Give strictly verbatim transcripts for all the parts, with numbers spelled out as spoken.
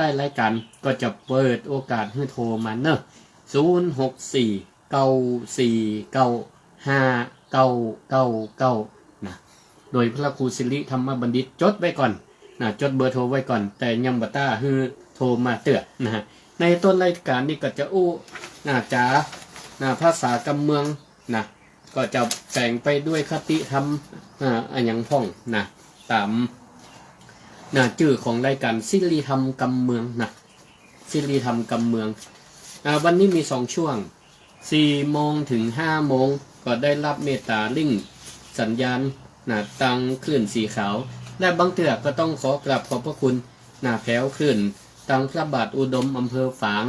ท้ายรายการก็จะเปิดโอกาสหื้อโทรมาเนาะ ศูนย์ หก สี่ เก้า สี่ เก้า ห้า เก้า เก้า เก้า นะ โดยพระครูสิริธรรมบัณฑิต จดไว้ก่อนนะ จดเบอร์โทรไว้ก่อน แต่ยังบ่ต้าหื้อโทรมาเตื้อนะฮะ ในต้นรายการนี้ก็จะอู้นะ จ๋านะ ภาษากำเมืองนะ ก็จะแฝงไปด้วยคติธรรม อ่า อะหยังพ่องนะ ต๋ามนะ จื้อของรายการสิริธรรมกำเมืองนะ สิริธรรมกำเมือง อ่า วันนี้มีสองช่วง สี่โมงถึงห้าโมง ก็ได้ฮับเมตต๋าลิงก์สัญญาณนะ ตางคลื่นสีขาว และบางเตื้อก็ต้องขอกราบขอบพระคุณนะ แผวคลื่นตางพระบาทอุดมอำเภอฝาง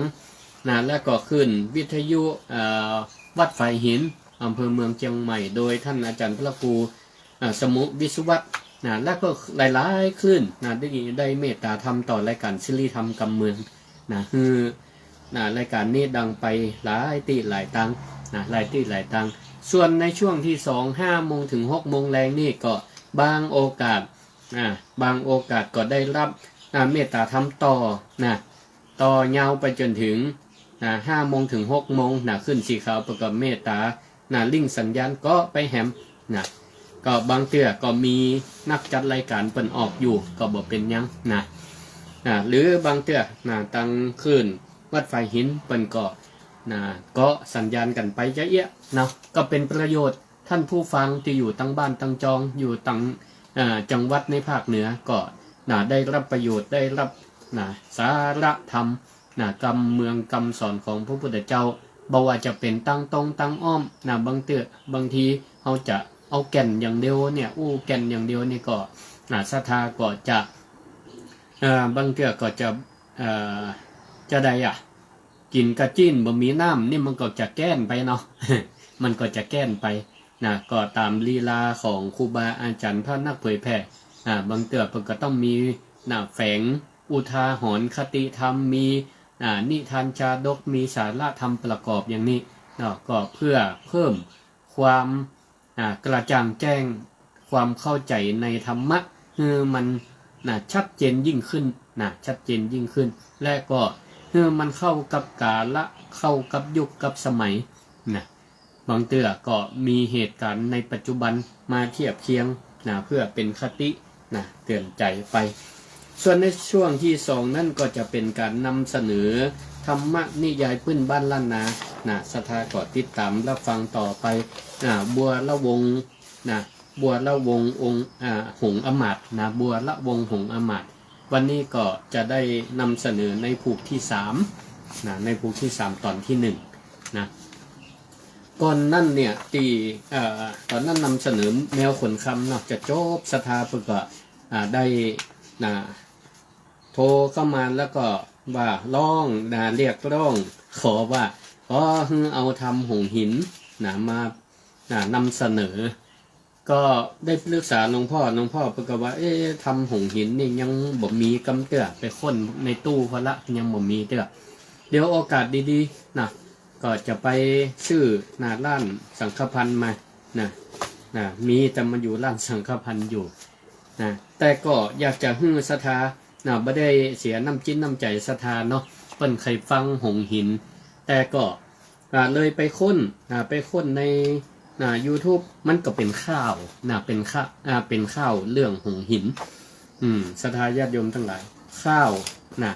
นะ และก็คลื่นวิทยุ เอ่อ วัดฝายหิน อำเภอเมืองเจียงใหม่ โดยท่านอาจารย์พระครู อ่า สมุวิศวัตรนะ และก็หลายๆ คลื่นนะ ได้ ได้เมตต๋าธรรมต่อรายการสิริธรรมกำเมืองนะ คือนะ รายการนี้ดังไปหลายตี้หลายตังนะ หลายตี้หลายตัง ส่วนในช่วงที่สอง ห้าโมงถึงหกโมงแลงนี่ก็บางโอกาสนะ บางโอกาสก็ได้ฮับนะ เมตต๋าธรรมต่อนะ ต่อยาวไปจ๋นถึงนะ ห้าโมงถึงหกโมงนะ คลื่นสีขาวเปิ้นก็เมตต๋านะ ลิงก์สัญญาณก็ไปแหมนะ ก็บางเตื้อก็มีนักจัดรายการเปิ้นออกอยู่ ก็บ่เป๋นหยังนะ อ่า หรือบางเตื้อนะ ตางคลื่นวัดฝายหินเปิ้นก็นะ ก็สัญญาณกั๋นไปจาเอี้ยะเนาะ ก็เป๋นประโยชน์ ท่านผู้ฟังตี้อยู่ตางบ้านตางจอง อยู่ตาง อ่า จังหวัดในภาคเหนือก็นะ ได้ฮับประโยชน์ ได้ฮับนะ สาระธรรมนะ กำเมืองกำสอนของพระพุทธเจ้า บ่ว่าจะเป๋นตางตรงตางอ้อมนะ บางเตื้อ บางทีเฮาจะเอาแก่นอย่างเดียวเนี่ย อู้แก่นอย่างเดียวนี่ก็นะ ศรัทธาก็จะ เอ่อ บางเตื้อก็จะ เอ่อ จะใดอะ กิ๋นกาจิ๊นบ่มีน้ำนี่มันก็จะแก้นไปเนาะ มันก็จะแก้นไปนะ ก็ต๋ามลีลาของครูบาอาจ๋ารย์พระนักเผยแผ่ อ่า บางเตื้อเปิ้นก็ต้องมีนะ แฝงอุทาหรณ์คติธรรม มี อ่า นิทานชาดก มีสาระธรรมประกอบอย่างนี้เนาะ ก็เพื่อเพิ่มความ อ่า กระจ่างแจ้ง ความเข้าใจ๋ในธรรมะ หื้อมันนะ ชัดเจนยิ่งขึ้นนะ ชัดเจนยิ่งขึ้น และก็หื้อมันเข้ากับกาละ เข้ากับยุคกับสมัยนะ บางเตื้อก็มีเหตุก๋ารณ์ในปัจจุบันมาเทียบเคียงนะ เพื่อเป๋นคตินะ เตื๋อนใจ๋ไป ส่วนในช่วงที่สองนั้นก็จะเป๋นก๋านนำเสนอธรรมนิยายปื้นบ้านล้านนานะ ศรัทธาก็ติดต๋ามฮับฟังต่อไปนะ บัวละวงศ์นะ บัวละวงศ์องค์ อ่า หงส์อมาตย์นะ บัวละวงศ์หงส์อมาตย์ วันนี้ก็จะได้นำเสนอในผูกที่สามนะ ในผูกที่สามต๋อนที่หนึ่งนะ ก่อนนั้นเนี่ย ตี้ เอ่อ ต๋อนนั้นนำเสนอแมวขนคำเนาะ จะจบ ศรัทธาเปิ้นก็ อ่า ได้นะ โทรเข้ามาแล้วก็ว่าร้องนะ เรียกร้อง ขอว่า ขอหื้อเอาธรรมหงส์หินนะ มานะ นำเสนอ ก็ได้ปรึกษาหลวงพ่อ หลวงพ่อเปิ้นก็ว่า เอ๊ะ ธรรมหงส์หินนี่ยังบ่มีกำเตื้อ ไปค้นในตู้พ่อละ ยังบ่มีเตื้อ เดี๋ยวโอกาสดีๆ นะ ก็จะไปซื้อนะ ร้านสังฆภัณฑ์มานะ นะ มีแต่มันอยู่ร้านสังฆภัณฑ์อยู่นะ แต่ก็อยากจะหื้อศรัทธานะ บ่ได้เสียน้ำจิตน้ำใจ๋ศรัทธาเนาะ เปิ้นใค่ฟังหงส์หิน แต่ก็ อ่า เลยไปค้น อ่า ไปค้นใน อ่า ยูทูบ มันก็เป๋นข่าวนะ เป๋นข่า อ่า เป๋นข่าวเรื่องหงส์หิน อืม ศรัทธาญาติโยมตังหลาย ข่าวนะ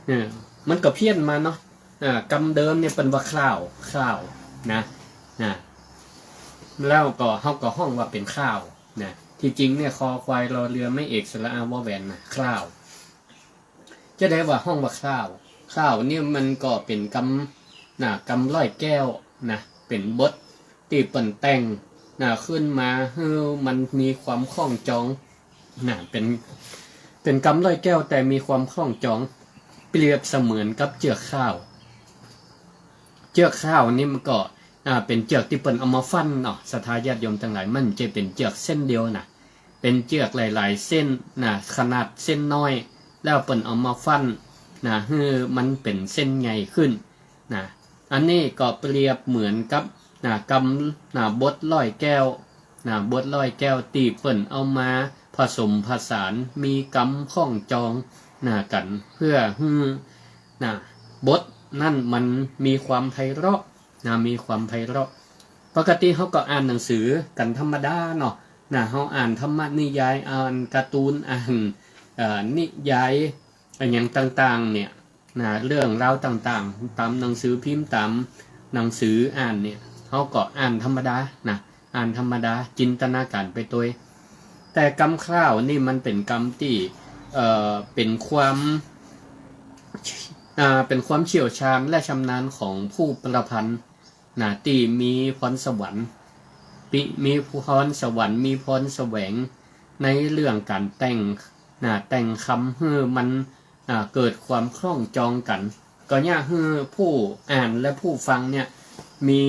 เออ มันก็เพี้ยนมาเนาะ อ่า กำเดิมเนี่ยเปิ้นว่าคร่าว คร่าวนะ นะ แล้วก็เฮาก็ฮ้องว่าเป๋นข่าวนะ ตี้จริงเนี่ย คอควายรอเรือไม้เอกสระอาวอแหวนนะ คร่าว จะได้ว่าฮ้องว่าคร่าว คร่าวเนี่ยมันก็เป๋นกำ นะ กำร้อยแก้วนะ เป๋นบทตี้เปิ้นแต่งนะ ขึ้นมาหื้อมันมีความคล้องจองนะ เป๋น เป๋นกำร้อยแก้วแต่มีความคล้องจอง เปรียบเสมือนกับเจื้อกคร่าว เจื้อกคร่าวนี่มันก็ อ่า เป๋นเจื้อกตี้เปิ้นเอามาฟั่นเนาะ ศรัทธาญาติโยมตังหลาย มันจะเป๋นเจื้อกเส้นเดียวนะ เป๋นเจื้อกหลายๆ เส้นนะ ขนาดเส้นน้อย แล้วเปิ้นเอามาฟั่นนะ หื้อมันเป๋นเส้นใหญ่ขึ้นนะ อันนี้ก็เปรียบเหมือนกับนะ กำนะ บทร้อยแก้วนะ บทร้อยแก้วตี้เปิ้นเอามาผสมผสาน มีกำคล้องจอง นะ กั๋น เปื้อหื้อ นะ บทนั้นมันมีความไพเราะ นะ มีความไพเราะ ปกติเฮาก็อ่านหนังสือกั๋นธรรมดาเนาะ นะ เฮาอ่านธรรมนิยาย อ่านการ์ตูน อ่าน เอ่อ นิยาย อะหยังต่างๆ เนี่ย นะ เรื่องราวต่างๆ ต๋ามหนังสือพิมพ์ ต๋ามหนังสืออ่านเนี่ย เฮาก็อ่านธรรมดา นะ อ่านธรรมดา จินตนาก๋ารไปตวย แต่กำคร่าวนี่มันเป๋นกำตี้ เอ่อ เป๋นความ อ่า เป๋นความเชี่ยวชาญและชำนาญของผู้ประพันธ์ นะ ตี้มีพรสวรรค์ ปิ มีพรสวรรค์ มีพรแสวงในเรื่องก๋านแต่ง นะ แต่งกำหื้อมัน อ่า เกิดความคล้องจองกั๋น ก็เยียะหื้อผู้อ่านและผู้ฟังเนี่ย มี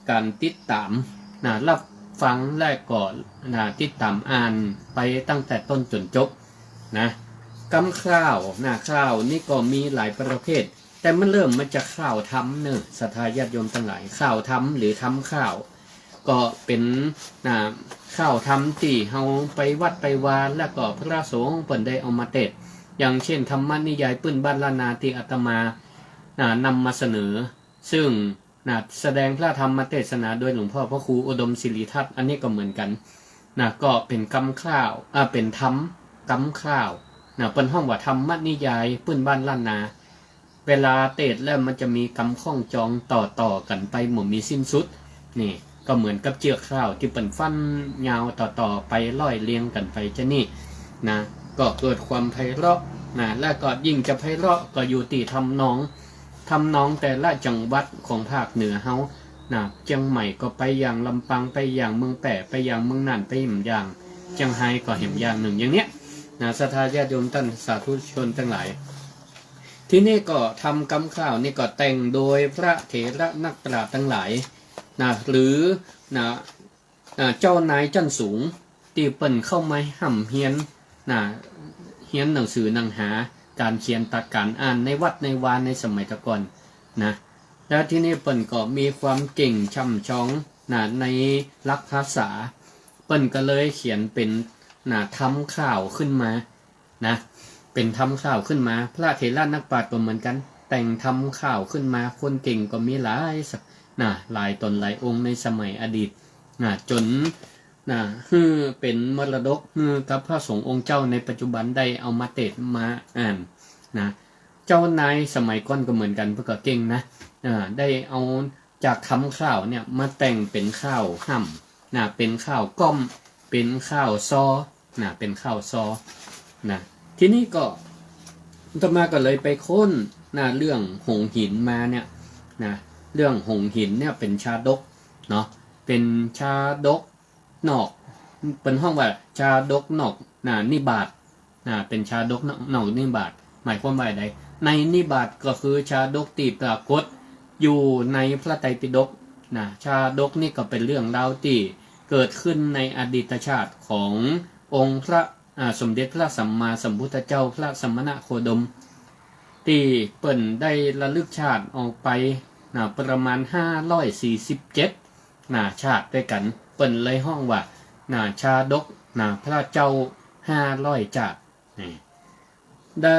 ก๋านติดต๋าม นะ ฮับฟังและก็ นะ ติดต๋ามอ่านไปตั้งแต่ต้นจ๋นจบ นะ กำคร่าว นะ คร่าวนี่ก็มีหลายประเภท แต่มันเริ่มมาจากคร่าวธรรมเนาะ ศรัทธาญาติโยมตังหลาย คร่าวธรรมหรือธรรมคร่าว ก็เป๋น นะ คร่าวธรรมตี้เฮาไปวัดไปวา แล้วก็พระสงฆ์เปิ้นได้เอามาเตสน์ อย่างเช่น ธรรมนิยายปื้นบ้านล้านนาตี้อาตมา นะ นำมาเสนอ ซึ่ง นะ แสดงพระธรรมเทศนาโดยหลวงพ่อพระครูอุดมสิริทัศน์ อันนี้ก็เหมือนกั๋น นะ ก็เป๋นกำคร่าว อ่า เป๋นธรรมกำคร่าว นะ เปิ้นฮ้องว่าธรรมนิยายปื้นบ้านล้านนา เวลาเตสน์แล้วมันจะมีกำคล้องจองต่อๆ กั๋นไปบ่มีสิ้นสุด นี่ก็เหมือนกับเจื้อกคร่าวตี้เปิ้นฟั่นยาวต่อๆ ไปร้อยเรียงกั๋นไปจานี่ นะ ก็เกิดความไพเราะ นะ และก็ยิ่งจะไพเราะก็อยู่ตี้ทำนอง ทำนองแต่ละจังหวัดของภาคเหนือเฮา นะ เจียงใหม่ก็ไปอย่าง ลำปางไปอย่าง เมืองแป้ไปอย่าง เมืองน่านไปแหมอย่าง เจียงฮายก็แหมอย่างนึ่ง อย่างเนี้ย นะ ศรัทธาญาติโยมต้านสาธุชนตังหลาย ทีนี้ก็ธรรมกำคร่าวนี่ก็แต่งโดยพระเถระนักปราชญ์ตังหลาย นะ หรือ นะ อ่า เจ้านายจั้นสูง ตี้เปิ้นเข้ามาฮ่ำเฮียน นะ เฮียนหนังสือหนังหา ก๋านเขียนต๋ามก๋านอ่านในวัดในวาในสมัยตะก่อน นะ แล้วทีนี้เปิ้นก็มีความเก่งช่ำชอง นะ ในหลักภาษา เปิ้นก็เลยเขียนเป๋น นะ ธรรมคร่าวขึ้นมา นะ เป๋นธรรมคร่าวขึ้นมา พระเถระนักปราชญ์ก็เหมือนกั๋น แต่งธรรมคร่าวขึ้นมา คนเก่งก็มีหลายส- นะ หลายต๋นหลายองค์ในสมัยอดีต นะ จ๋น นะ หื้อเป๋นมรดก หื้อกับพระสงฆ์องค์เจ้าในปัจจุบันได้เอามาเตสน์มาอ่าน นะ เจ้านายสมัยก่อนก็เหมือนกั๋น เปิ้นก็เก่งนะ อ่า ได้เอาจากธรรมคร่าวเนี่ยมาแต่งเป๋นคร่าวฮ่ำ นะ เป๋นคร่าวก้อม เป๋นคร่าวซอ นะ เป๋นคร่าวซอ นะ ทีนี้ก็อาตมาก็เลยไปค้น นะ เรื่องหงส์หินมาเนี่ย นะ เรื่องหงส์หินเนี่ยเป๋นชาดกเนาะ เป๋นชาดกนอก เปิ้นฮ้องว่าชาดกนอก นะ นิบาต นะ เป๋นชาดกนอก นอกนิบาต หมายความว่าใด ในนิบาตก็คือชาดกตี้ปรากฏอยู่ในพระไตรปิฎก นะ ชาดกนี่ก็เป๋นเรื่องราวตี้เกิดขึ้นในอดีตชาติขององค์พระ อ่า สมเด็จพระสัมมาสัมพุทธเจ้า พระสมณโคดม ตี้เปิ้นได้ละลึกชาติออกไป นะ ประมาณห้าร้อยสี่สิบเจ็ด นะ ชาติตวยกั๋น เปิ้นเลยฮ้องว่า นะ ชาดก นะ พระเจ้าห้าร้อยจาติ นี่ ได้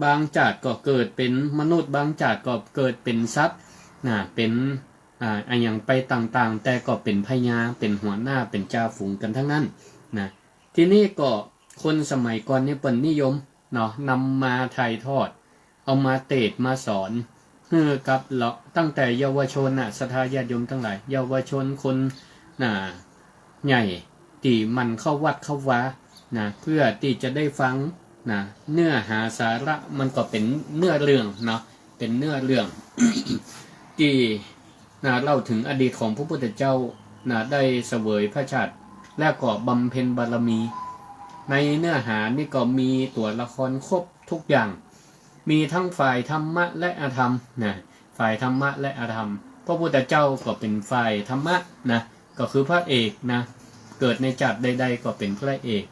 บางจาติก็เกิดเป๋นมนุษย์ บางจาติก็เกิดเป๋นสัตว์ นะ เป๋น อ่า อะหยังไปต่างๆ แต่ก็เป๋นพญา เป๋นหัวหน้า เป๋นจ่าฝูงกั๋นตังนั้น นะ ทีนี้ก็คนสมัยก่อนนี่เปิ้นนิยมเนาะ นำมาถ่ายทอด เอามาเตสน์มาสอน หื้อกับเลาะ ตั้งแต่เยาวชนน่ะ ศรัทธาญาติโยมตังหลาย เยาวชนคน น่ะ ใหญ่ ตี้หมั่นเข้าวัดเข้าวา น่ะ เปื้อตี้จะได้ฟัง น่ะ เนื้อหาสาระมันก็เป๋นเนื้อเรื่องเนาะ เป๋นเนื้อเรื่อง ตี้ น่ะ เล่าเถิงอดีตของพระพุทธเจ้า น่ะ ได้เสวยพระชาติ และก็บำเพ็ญบารมี ในเนื้อหานี่ก็มีตั๋วละครครบทุกอย่าง มีทั้งฝ่ายธรรมะและอธรรม น่ะ ฝ่ายธรรมะและอธรรม พระพุทธเจ้าก็เป๋นฝ่ายธรรมะ น่ะ ก็คือพระเอก น่ะ เกิดในจาติใดๆ ก็เป๋นพระเอก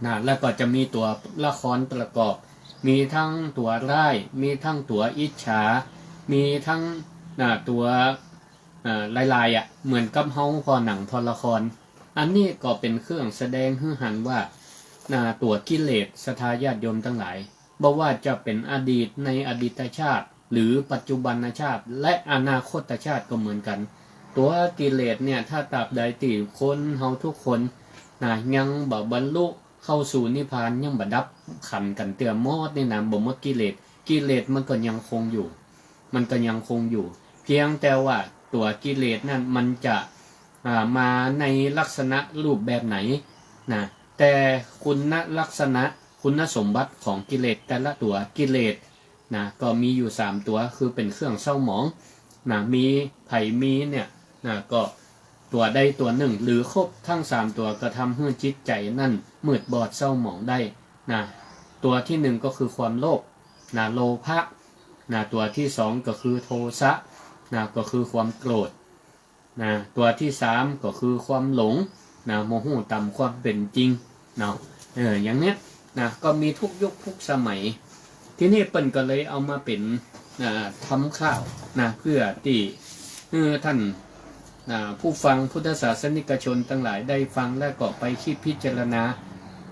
น่ะ แล้วก็จะมีตั๋วละครประกอบ มีทั้งตั๋วร้าย มีทั้งตั๋วอิจฉา มีทั้ง น่ะ ตั๋ว อ่า หลายๆ อะ เหมือนกับเฮาผ่อหนังผ่อละคร อันนี้ก็เป๋นเครื่องแสดงหื้อหันว่า นะ ตั๋วกิเลส ศรัทธาญาติโยมตังหลาย บ่ว่าจะเป๋นอดีต ในอดีตชาติ หรือปัจจุบันชาติ และอนาคตชาติก็เหมือนกั๋น ตั๋วกิเลสเนี่ย ถ้าตราบใดตี้คนเฮาทุกคนนะ ยังบ่บรรลุเข้าสู่นิพพาน ยังบ่ดับขันธ์กั๋นเตื้อหมดนี่นะ บ่หมดกิเลส กิเลสมันก็ยังคงอยู่ มันก็ยังคงอยู่ เพียงแต่ว่าตั๋วกิเลสนั้นมันจะ อ่า มาในลักษณะรูปแบบไหนนะ แต่คุณลักษณะ คุณสมบัติของกิเลสแต่ละตั๋ว กิเลสนะ ก็มีอยู่สามตั๋ว คือเป๋นเครื่องเศร้าหมองนะ มี ใผมีเนี่ยนะ ก็ตั๋วใดตั๋วนึ่ง หรือครบตึงสามตั๋ว ก็ทำหื้อจิตใจ๋นั้นมืดบอดเศร้าหมองได้นะ ตั๋วตี้นึ่งก็คือความโลภนะ โลภะนะ ตั๋วตี้สองก็คือโทสะนะ ก็คือความโกรธ นะ ตั๋วตี้สามก็คือความหลงนะ บ่ฮู้ต๋ามความเป๋นจริงเนาะ เออ อย่างเนี้ยนะ ก็มีทุกยุคทุกสมัย ทีนี้เปิ้นก็เลยเอามาเป๋น อ่า ธรรมข่าวนะ เพื่อตี้หื้อต้าน อ่า ผู้ฟังพุทธศาสนิกชนตังหลายได้ฟังแล้วก็ไปคิดพิจารณา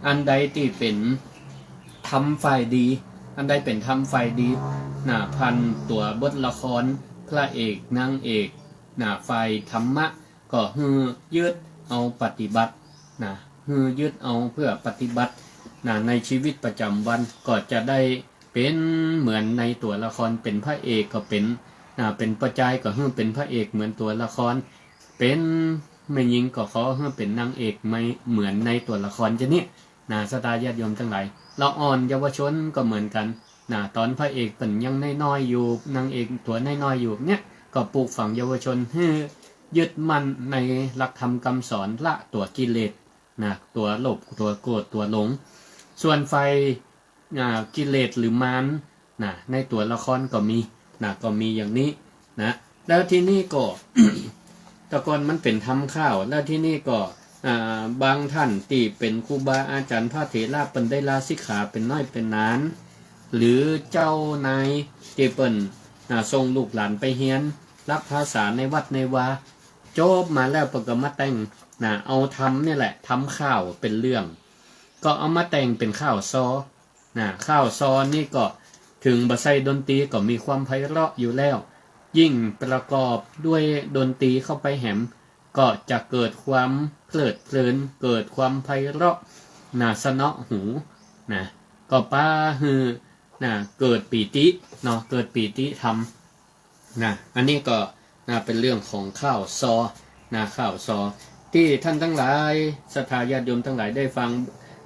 อันใดตี้เป๋นธรรมฝ่ายดี อันใดเป๋นธรรมฝ่ายดีนะ ผ่านตั๋วบทละคร พระเอก นางเอก นะ ฝ่ายธรรมะ ก็หื้อยึดเอาปฏิบัตินะ หื้อยึดเอาเพื่อปฏิบัตินะ ในชีวิตประจ๋ำวัน ก็จะได้เป๋นเหมือนในตั๋วละคร เป๋นพระเอกก็เป๋นนะ เป๋นป้อจายก็หื้อเป๋นพระเอกเหมือนตั๋วละคร เป๋นแม่ญิงก็ขอหื้อเป๋นนางเอกเหมือนในตั๋วละครจะนี้นะ ศรัทธาญาติโยมตังหลาย ละอ่อนเยาวชนก็เหมือนกั๋น นะ ต๋อนพระเอกเปิ้นยังน้อยๆ อยู่ นางเอกตั๋วน้อยๆ อยู่เนี่ย ก็ปลูกฝังเยาวชนหื้อยึดมั่นในหลักธรรมกำสอน ละตั๋วกิเลสนะ ตั๋วโลภ ตั๋วโกรธ ตั๋วหลง ส่วนฝ่าย อ่า กิเลสหรือมารนะ ในตั๋วละครก็มีนะ ก็มีอย่างนี้นะ แล้วทีนี้ก็ แต่ก่อนมันเป๋นธรรมข่าว แล้วทีนี้ก็ อ่า บางต้านตี้เป๋นครูบาอาจ๋ารย์พระเถระเปิ้นได้ลาสิกขาเป๋นน้อยเป๋นนาน หรือเจ้านายตี้เปิ้น อ่า ส่งลูกหลานไปเฮียน ฮักษาในวัดในวา จบมาแล้วเปิ้นก็มาแต่งนะ เอาธรรมนี่แหละ ธรรมข่าวเป๋นเรื่อง ก็เอามาแต่งเป๋นข่าวซอ นะ ข่าวซอนี่ก็เถิงบ่ใส่ดนตรีก็มีความไพเราะอยู่แล้ว ยิ่งประกอบด้วยดนตรีเข้าไปแหม ก็จะเกิดความเพลิดเพลิน เกิดความไพเราะ นะ สนอหู นะ ก็ปาหื้อ นะ เกิดปีติ เนาะ เกิดปีติธรรม นะ อันนี้ก็ นะ เป๋นเรื่องของข่าวซอ นะ ข่าวซอ ตี้ต้านตังหลาย ศรัทธาญาติโยมตังหลายได้ฟัง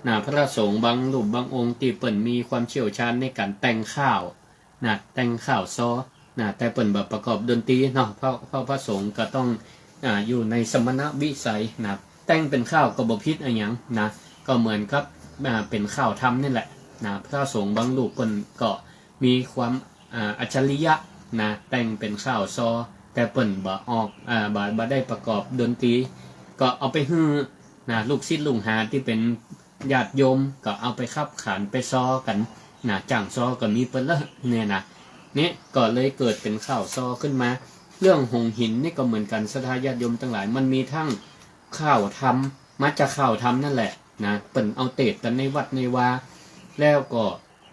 นะ พระสงฆ์บางรูปบางองค์ตี้เปิ้นมีความเชี่ยวชาญในก๋านแต่งข่าว นะ แต่งข่าวซอ นะ แต่เปิ้นบ่ประกอบดนตรีเนาะ เพราะ เพราะพระสงฆ์ก็ต้อง อ่า อยู่ในสมณวิสัยนะ แต่งเป๋นข่าวก็บ่ผิดอะหยังนะ ก็เหมือนกับ อ่า เป๋นข่าวธรรมนี่แหละนะ พระสงฆ์บางรูปเปิ้นก็ มีความ อ่า อัจฉริยะนะ แต่งเป๋นข่าวซอ แต่เปิ้นบ่ออก อ่า บ่ บ่ได้ประกอบดนตรี ก็เอาไปหื้อนะ ลูกศิษย์ลูกหาตี้เป๋นญาติโยม ก็เอาไปขับขานไปซอกั๋นนะ จ้างซอก็มีเปิ้นละเนี่ยนะ เนี่ยก็เลยเกิดเป๋นข่าวซอขึ้นมา เรื่องหงส์หินนี่ก็เหมือนกั๋น ศรัทธาญาติโยมตังหลาย มันมีตึงข่าวธรรม มาจากข่าวธรรมนั่นแหละนะ เปิ้นเอาเตศน์กั๋นในวัดในวา แล้วก็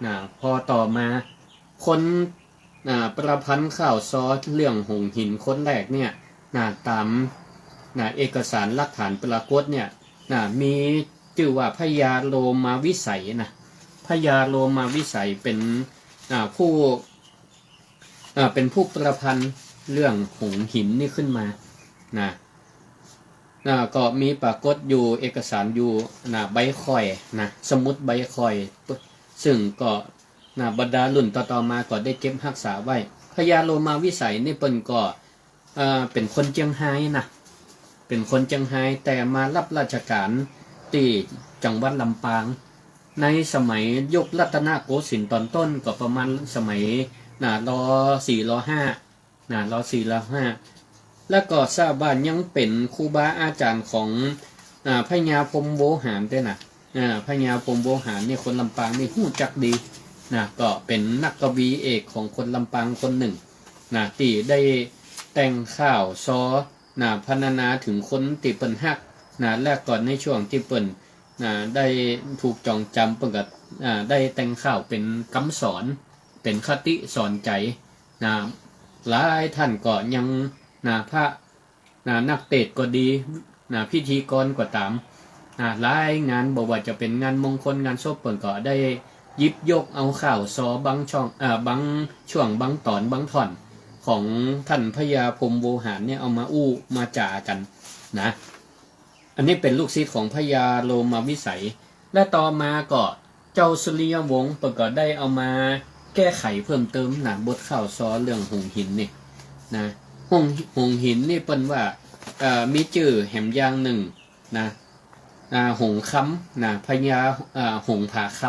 นะ พอต่อมา คน นะ ประพันธ์ข่าวซอเรื่องหงส์หินคนแรกเนี่ย นะ ต๋าม นะ เอกสารหลักฐานปรากฏเนี่ย นะ มีจื้อว่าพญาโลมาวิสัยนะ พญาโลมาวิสัยเป๋น นะ ผู้ อ่า เป๋นผู้ประพันธ์เรื่องหงส์หินนี่ขึ้นมา นะ นะ ก็มีปรากฏอยู่เอกสารอยู่ นะ ใบข่อย นะ สมุดใบข่อย ซึ่งก็ นะ บรรดารุ่นต่อๆ มาก็ได้เก็บฮักษาไว้ พญาโลมาวิสัยนี่เปิ้นก็ เอ่อ เป๋นคนเจียงฮายนะ เป๋นคนเจียงฮาย แต่มาฮับราชก๋านตี้จังหวัดลำปาง ในสมัยยุครัตนโกสินทร์ต๋อนต้น ก็ประมาณสมัย นะ ร.สี่ ร.ห้า นะ ร.สี่ ร.ห้า แล้วก็ทราบว่ายังเป๋นครูบาอาจ๋ารย์ของ อ่า พญาพรหมโวหารด้วยนะ อ่า พญาพรหมโวหารนี่คนลำปางนี่ฮู้จักดีนะ ก็เป๋นนักกวีเอกของคนลำปางคนนึ่งนะ ตี้ได้แต่งข่าวซอ นะ พรรณนาเถิงคนตี้เปิ้นฮัก นะ และก็ในช่วงตี้เปิ้น นะ ได้ถูกจองจำ เปิ้นก็ อ่า ได้แต่งข่าวเป๋นกำสอน เป๋นคติสอนใจ๋ นะ หลายท่านก็ยัง นะ พระ นะ นักเตสน์ก็ดี นะ พิธีกรก็ต๋าม นะ หลายงาน บ่ว่าจะเป๋นงานมงคล งานศพ เปิ้นก็ได้หยิบยกเอาข่าวซอบางช่อง เอ่อ บางช่วง บางต๋อน บางท่อน ของต้านพญาพรหมโวหารเนี่ย เอามาอู้มาจ๋ากั๋น นะ อันนี้เป๋นลูกศิษย์ของพญาโลมาวิสัย และต่อมาก็เจ้าสุริยวงศ์เปิ้นก็ได้เอามาแก้ไขเพิ่มเติมนะ บทข่าวซอเรื่องหงส์หินนี่นะ หงส์ หงส์หินนี่เปิ้นว่า เอ่อ มีจื้อแหมอย่างนึ่งนะ อ่า หงส์คำนะ พญา อ่า หงส์ผาค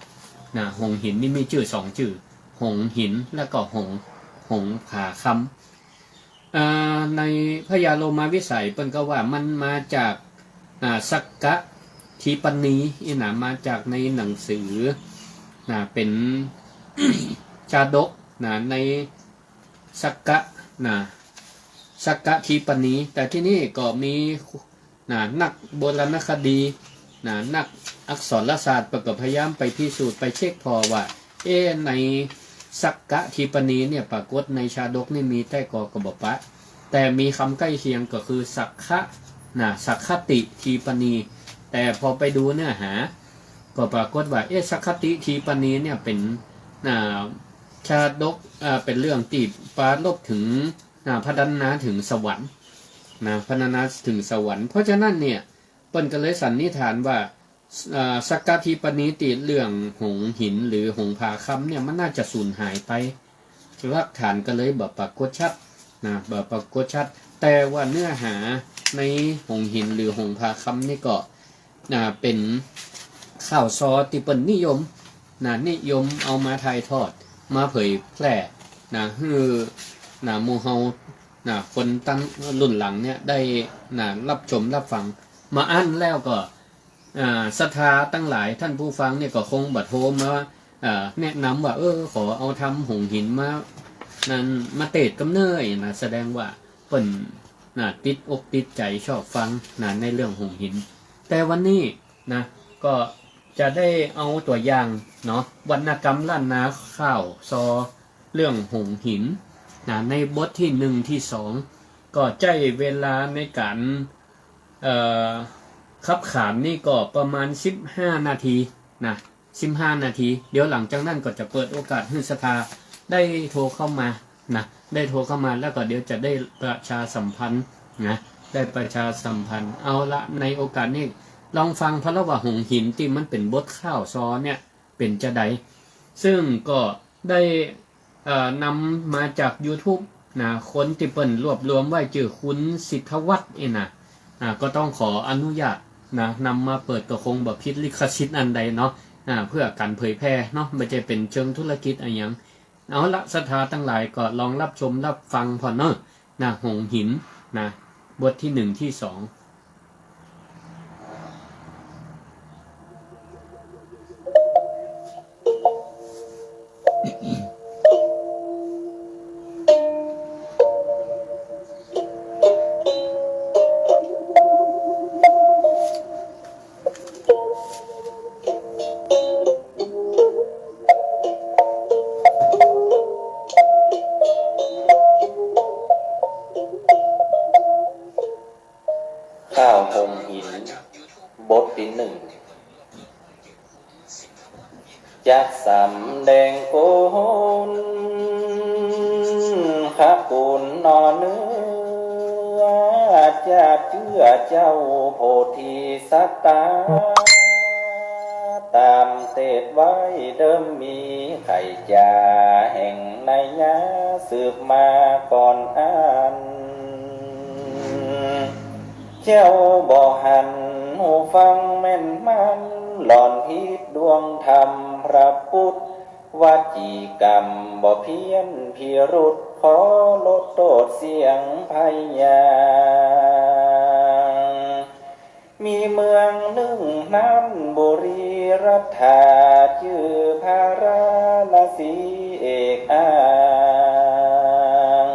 ำนะ หงส์หินนี่มีจื้อสองจื้อ หงส์หินแล้วก็หงส์ หงส์ผาคำ อ่า ในพญาโลมาวิสัยเปิ้นก็ว่ามันมาจาก อ่า สักกะทีปนี อี้นะ มาจากในหนังสือ นะ เป๋น ชาดก นะ ในสักกะ นะ สักกะทีปนี แต่ตี้นี่ก็มี นะ นักโบราณคดี นะ นักอักษรศาสตร์เปิ้นก็พยายามไปพิสูจน์ ไปเช็คผ่อว่า เอ๊ะ ในสักกะทีปนีเนี่ย ปรากฏในชาดกนี่มีแต๊ก่อ ก็บ่ปะ แต่มีกำใก้เคียงก็คือสักขะ นะ สักขติทีปนี แต่พอไปดูเนื้อหา ก็ปรากฏว่า เอ๊ะ สักขติทีปนีเนี่ยเป๋น นะ ชาดก อ่า เป๋นเรื่องตี้ปรารภเถิง อ่า พรรณนาเถิงสวรรค์ นะ พรรณนาเถิงสวรรค์ เพราะฉะนั้นเนี่ย เปิ้นก็เลยสันนิษฐานว่า อ่า สักกะทีปนีตี้เรื่องหงส์หินหรือหงส์ผาคำเนี่ย มันน่าจะสูญหายไป หลักฐานก็เลยบ่ปรากฏชัด นะ บ่ปรากฏชัด แต่ว่าเนื้อหาในหงส์หินหรือหงส์ผาคำนี่ก็ นะ เป๋นข่าวซอตี้เปิ้นนิยม นะ นิยมเอามาถ่ายทอด มาเผยแพร่ นะ หื้อ นะ หมู่เฮา นะ คนตังรุ่นหลังเนี่ยได้ นะ ฮับชมฮับฟัง บ่อั้นแล้วก็ อ่า ศรัทธาตังหลาย ต้านผู้ฟังเนี่ยก็คงบ่โทรมา อ่า แนะนำว่า เออ ขอเอาธรรมหงส์หินมา นั่น มาเตสน์กำเน่ยนะ แสดงว่าเปิ้น นะ ติดอกติดใจ๋ชอบฟัง นะ ในเรื่องหงส์หิน แต่วันนี้ นะ ก็จะได้เอาตั๋วอย่างเนาะ วรรณกรรมล้านนาข่าวซอเรื่องหงส์หิน นะ ในบทตี้หนึ่งตี้สอง ก็ใจ๊เวลาในก๋าน เอ่อ ขับขานนี่ก็ประมาณสิบห้านาทีนะ สิบห้านาที เดี๋ยวหลังจากนั้นก็จะเปิดโอกาสหื้อศรัทธาได้โทรเข้ามานะ ได้โทรเข้ามา แล้วก็เดี๋ยวจะได้ประชาสัมพันธ์นะ ได้ประชาสัมพันธ์ เอาละ ในโอกาสนี้ลองฟัง เพราะว่าหงส์หินตี้มันเป๋นบทข่าวซอเนี่ย เป๋นจาใด ซึ่งก็ได้ เอ่อ นำมาจากยูทูบนะ คนตี้เปิ้นรวบรวมไว้จื้อคุณสิทธวัฒน์เองนะ อ่า ก็ต้องขออนุญาตนะ นำมาเปิด ก็คงบ่ผิดลิขสิทธิ์อันใดเนาะ อ่า เพื่อก๋านเผยแพร่เนาะ บ่ใจ้เป๋นเชิงธุรกิจอะหยัง เอาละ ศรัทธาตังหลายก็ลองฮับชมฮับฟังผ่อนเนาะ นะ หงส์หินนะ บทตี้หนึ่งตี้สอง ข่าวหงส์หิน บทตี้หนึ่ง จักสำแดงกุณขกุณหนอเนื้อ จะเจื้อเจ้าโพธิสัตตา ต๋ามเตสน์ไว้เดิมมีไขจ๋าแห่งนัยยะสืบมาก่อนอั้น เจ้าบ่หันหูฟังแม่นมัน หล่อนผิดดวงธรรมพระพุทธวจีกรรม บ่เพี้ยนพิรุธ ขอลดโต้ษเสี้ยงพยางค์ มีเมืองนึ่งนั้นบุรีรัฐา จื้อพาราณสีเอกอ้าง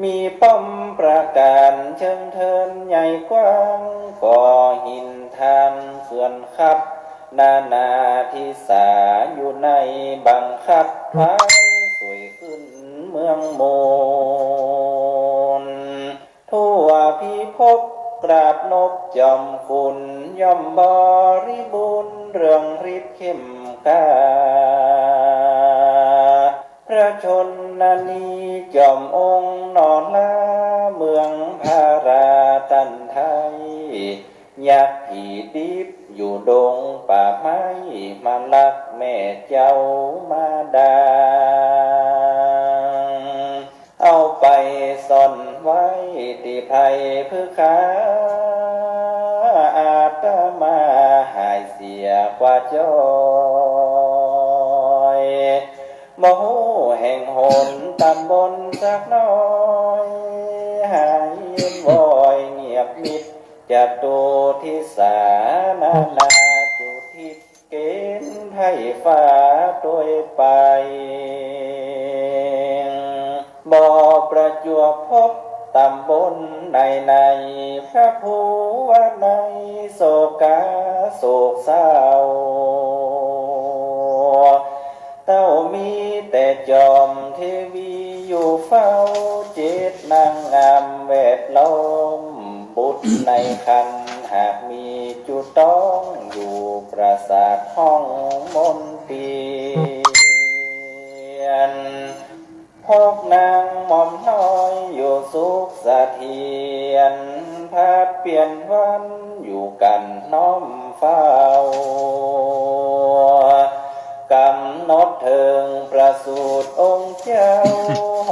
มีป้อมประก๋านเชิงเทินใหญ่กว้าง ก่อหินทาน เฮือนคับ นานาทิสาอยู่ในบังคับ ไพร่สวยขึ้นเมืองมูล ทั่วพิภพกราบนบจอมคุณ ย่อมบริบูรณ์เรืองฤทธิ์เข้มกล้า พระชนนีจอมองค์หนอลา เมืองพาราตันไทย ยักษ์ผีดิบอยู่ดงป่าไม้ มาลักแม่เจ้ามาดา เอาไปซ่อนไว้ตี้ไพรพฤกษา อาตมาหายเสียกว่าจ้อย บ่ฮู้แห่งหนตำบลสักหน่อย หายเย็นวอยเงียบมิด จตุทิสา นานาจุทิศ เกณฑ์ไพร่ฟ้าตวยไป บ่ประจวบพบตำบลไหนๆ พระภูวนัยโศกาโศกเศร้า เต้ามีแต่จอมเทวีอยู่เฝ้า เจ็ดนางงามแวดล้อม บุตรในครรภ์หากมีจุต้อง อยู่ปราสาทห้องมนเตียร หกนางหม่อมน้อยอยู่สุขเสถียร ผลัดเปลี่ยนวันอยู่กั๋นน้อมเฝ้า กำหนดเถิงประสูติองค์เจ้า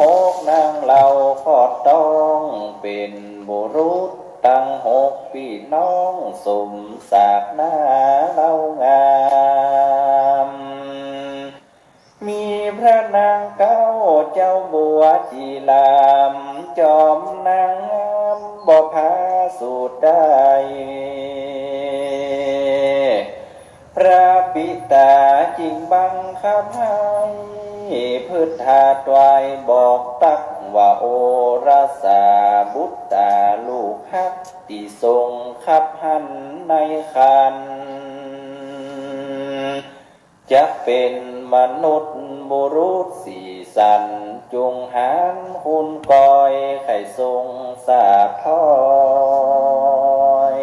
หกนางเหล่าคลอดต้องเป๋นบุรุษ ตังหกปี้น้องสมศักดิ์หน้าเล่างาม มีพระนางเก๊าเจ้าบัวจีราม จอมนางงามบ่ผาสูตรได้ พระปิตาจึงบังคับให้พฤทธาตวายบอกตั๊กว่า โอรสาบุตราลูกฮัก ตี้ทรงคับหั้นในครรภ์ จักเป๋นมนุษย์บุรุษสีสัน จุ่งหาญคุณกอยใค่ทรงสาบถอย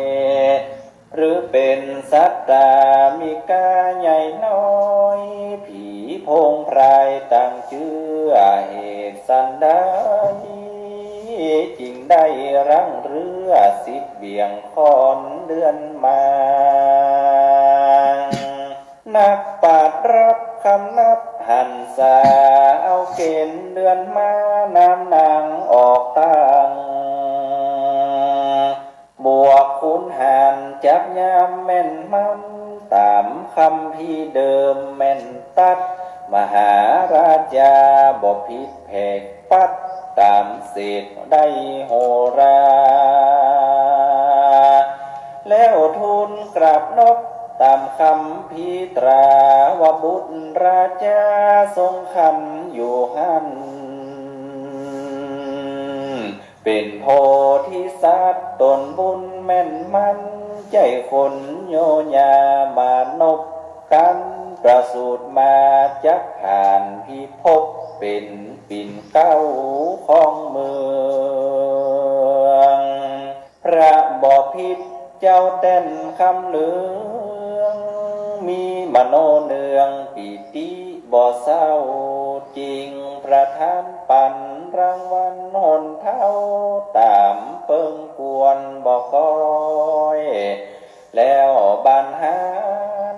หรือเป๋นสัตตามีกาใหญ่น้อย ผีโพงพรายต่างเจื้อ เหตุสันใด จึงได้รังเรือสิบเบี่ยงคอนเดือนมา นักปราชญ์รับคำนับหันษา เอาเก๋ณฑ์เดือนมานำนางออกตั้ง บวกขุนหารจักยามแม่นมัน ต๋ามคัมภีร์เดิมแม่นตั๊ด มหาราจาบ่ผิดแผกปัด ต๋ามเศรษฐได้โหรา แล้วทูลกราบนบต๋ามคัมภีร์ตรา ว่าบุตรราจาทรงครรภ์อยู่หั้น เป๋นโพธิสัตว์ต๋นบุญแม่นมัน ใจ้คนโยยามานพกั๋น ประสูติมาจักผ่านพิภพ เป๋นปิ่นเกล้าของเมือง พระบ่ผิดเจ้าแต้นคำเหลือง มีมโนเนืองปีติบ่เศร้า จึงประทานปั๋นรางวัลหนเทา ต๋ามเปิงควรบ่ก้อย แล้วบันหาร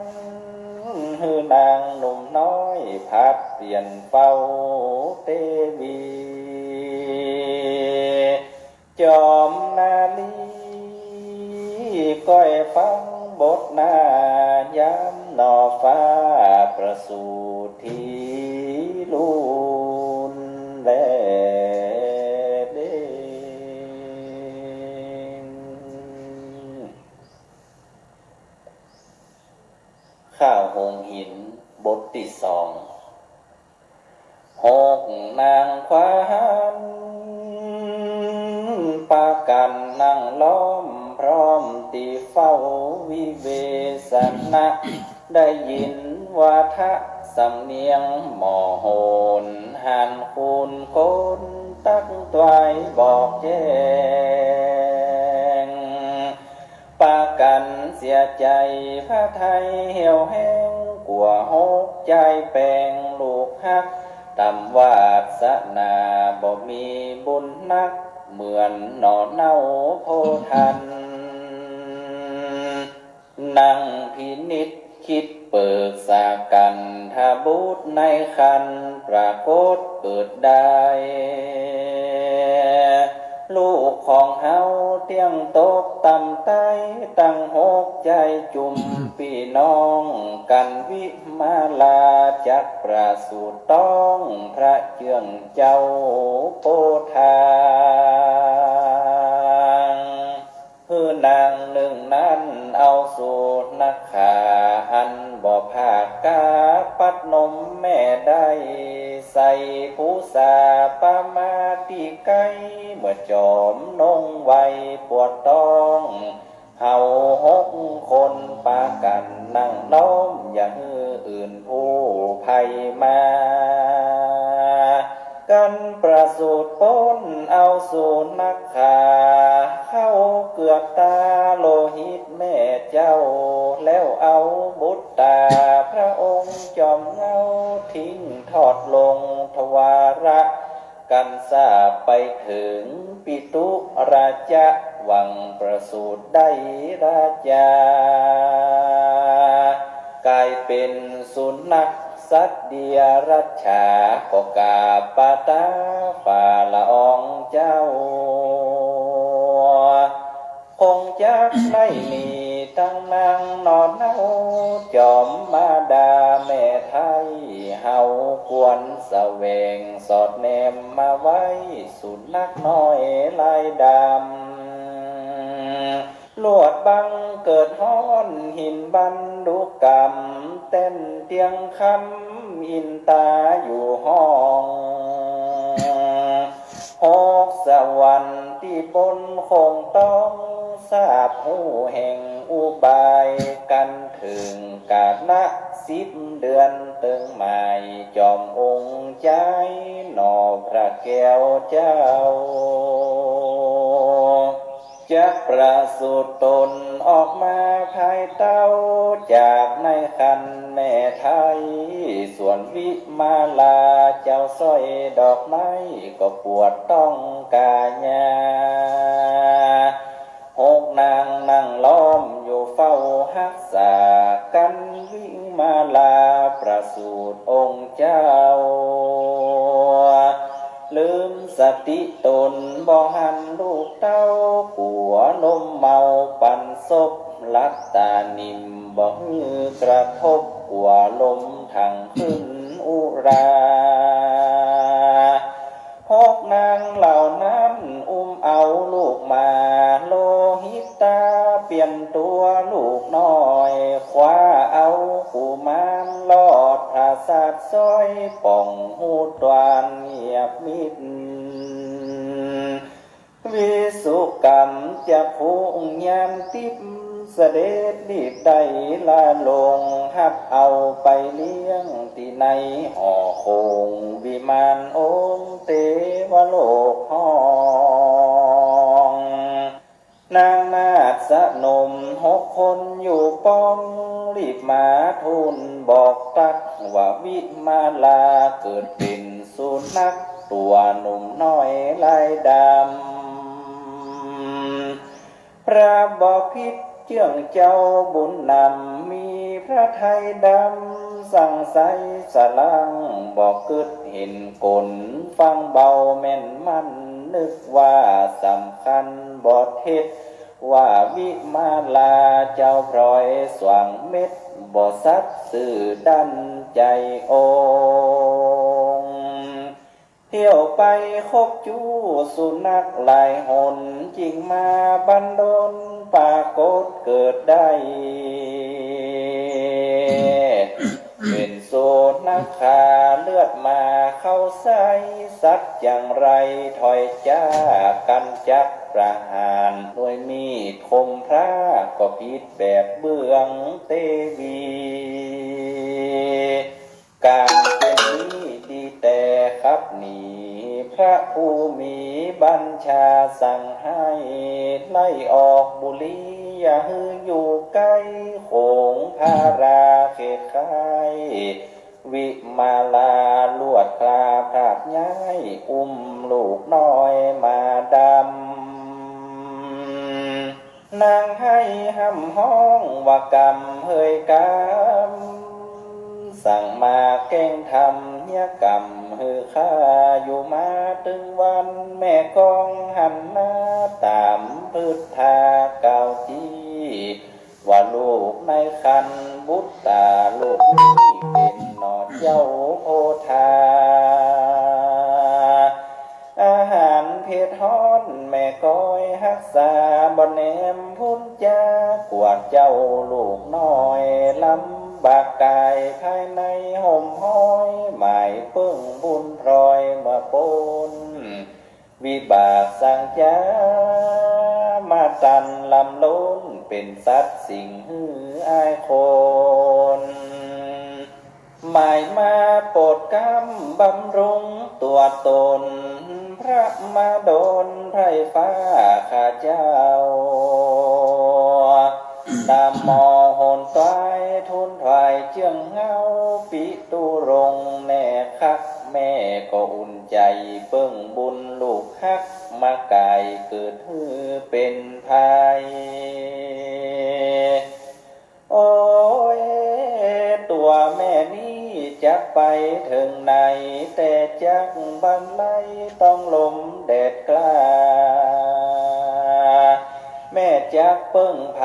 หื้อนางหนุ่มน้อย ผลัดเปลี่ยนเฝ้าเตวี จอมนารีก้อยฟังบทนา ยามหน่อฟ้าประสูติที่ลูนแลเด่น ข้าวหงส์หิน บทตี้สอง หกนางขวัญปากั๋นนั่งล้อมพร ล้อมตี้เฝ้าวิเวสณะ ได้ยินวาทะสำเนียงหมอโหน หานคูณคนตั๊กตวายบอกแจ้ง ปากั๋นเสียใจ๋ พระทัยเหี่ยวแฮ้ง กั๋วหกใจ๋แป๋งลูกฮัก ต่ำวาสนาบ่มีบุญนัก เหมือนหน่อเนาโพธิ์ทัณฑ์ นั่งพินิจคิดเปิกษากั๋น ถ้าบุตรในครรภ์ปรากฏเกิดได้ ลูกของเฮาเตี้ยงตกต่ำต๋าย ตังหกใจ๋จุ่มปี้น้องกั๋น วิมาลาจักประสูติต้อง พระเจื้องเจ้าโปธาง หื้อนางนึ่งนั้นเอาสุนัขขา อันบ่ผากกาปัดนมแม่ได้ ใส่ภูษาปามาตี้ใก้ เมื่อจอมนงไวปวดต้อง เฮาหกคนปากั๋นนั่งล้อม อย่าหื้ออื่นผู้ใผมา กั๋นประสูติป๊นเอาสุนัขขา เข้าเกือบต๋าโลหิตแม่เจ้า แล้วเอาบุตรต๋าพระองค์จอมเหง้า ทิ้งทอดลงทวาระ กั๋นสาปไปเถิงปิตุราจะ หวังประสูติได้ราชา ก๋ายเป๋นสุนัขสัตว์เดียรัจฉา ก็กราบปาต๋าฝ่าละอองเจ้า คงจักได้มีตังนางหน่อเนา จอมมารดาแม่ไท้ เฮาควรแสวงสอดแนมมาไว้ สุนัขน้อยลายดำ ลวดบังเกิดฮ้อนหินบรรลุกรรม แต้นเตียงคำอินตาอยู่ห้อง หกสวรรค์ตี้บนคงต้อง ทราบฮู้แห่งอุบาย กั๋นเถิงกาละสิบเดือนเติงหมาย จอมองค์จายหน่อพระแก้วเจ้า จักประสูติตนออกมาภายเต้า จากในครรภ์แม่ไท้ ส่วนวิมาลาเจ้าสร้อยดอกไม้ ก็ปวดต้องกายา หกนางนั่งล้อมอยู่เฝ้าฮักษา กั๋นวิมาลาประสูติองค์เจ้า ลืมสติตนบ่หันลูกเต้า กั๋วลมเมาปันศพ หลับต๋านิ่มบ่หื้อกระทบ กั๋วลมถังขึ้นอุรา หกนางเหล่านั้นอุ้มเอาลูกมา โลหิตาเปลี่ยนตั๋วลูกน้อย คว้าเอากุมารรอดผราสาทสร้อย ป่องฮูตวานเงียบมิด วิสุกรรมจักขุญาณติ๊บ เสด็จรีบได้ละลง ฮับเอาไปเลี้ยงตี้ในหอคง วิมานองค์เตวโลกฮ้อง นางนาฏสนมหกคนอยู่ป้อง รีบมาทูลบอกตั๊กว่า วิมาลาเกิดเป๋นสุนัข ตั๋วหนุ่มน้อยลายดำ พระบพิตรเจื้องเจ้าบุญนำ มีพระทัยดำ สั่งไสสลัง บ่กึ๊ดเห็นกล ฟังเบาแม่นมั่น นึกว่าสำคัญบ่เท็จ ว่าวิมาลาเจ้าพลอยสว่างเม็ด บ่สัตย์ซื่อดั้นใจ๋องค์ เที่ยวไปคบจู้สุนัขหลายหน จึงมาบันดลปรากฏเกิดได้ เป๋นสุ ข้าเลือดมาเข้าใส สัตว์อย่างไรถอยจาก กันจักประหารด้วยมีดคมพระ ก็ผิดแบบเบื้องเตวี ก๋านเป๋นนี้ดีแต่ขับหนี พระผู้มีบัญชาสั่งให้ ไล่ออกบุรี อย่าหื้ออยู่ใก้ โขงพาราเขตใคร่ วิมาลาลวดคลาพลาดย้าย อุ้มลูกน้อยมาดำ นางไห้ฮ่ำฮ้องว่ากำเหยกำ สั่งมาแกล้งทำเยียะกำหื้อข้า อยู่มาตึงวัน แม่กองหันหน้าต๋าม พฤทธากล่าวจี้ ว่าลูกในครรภ์บุตตา ลูกนี้เป๋นหนอเจ้าโพธา อาหารเผ็ดฮ้อนแม่กอยฮักษา บ่แหนมพูนจา กลัวเจ้าลูกน้อยลำบากก๋าย ภายในห่มฮ้อย หมายเปิ้งบุญพลอยเมื่อป๊น วิบากสั่งจ๋ามาตันลำล้น เป๋นสัตว์สิ่งหื้ออายคน หมายมาโปรดกำบำรุงตั๋วต๋น พระมาดลไพร่ฟ้าข้าเจ้า ต๋ามหมอโหนต๋วายทูลถวายเจื้องเฮา ปิตุรงค์แน่คัก แม่ก็อุ่นใจ๋เปิ้งบุญลูกฮัก มาก๋ายเกิดหื้อเป๋นไพร่ โอ้ย ตั๋วแม่นี้จักไปเถิงไหน แต่จักบันไลต้องลมแดดกล้า แม่จักเปิ้งไผ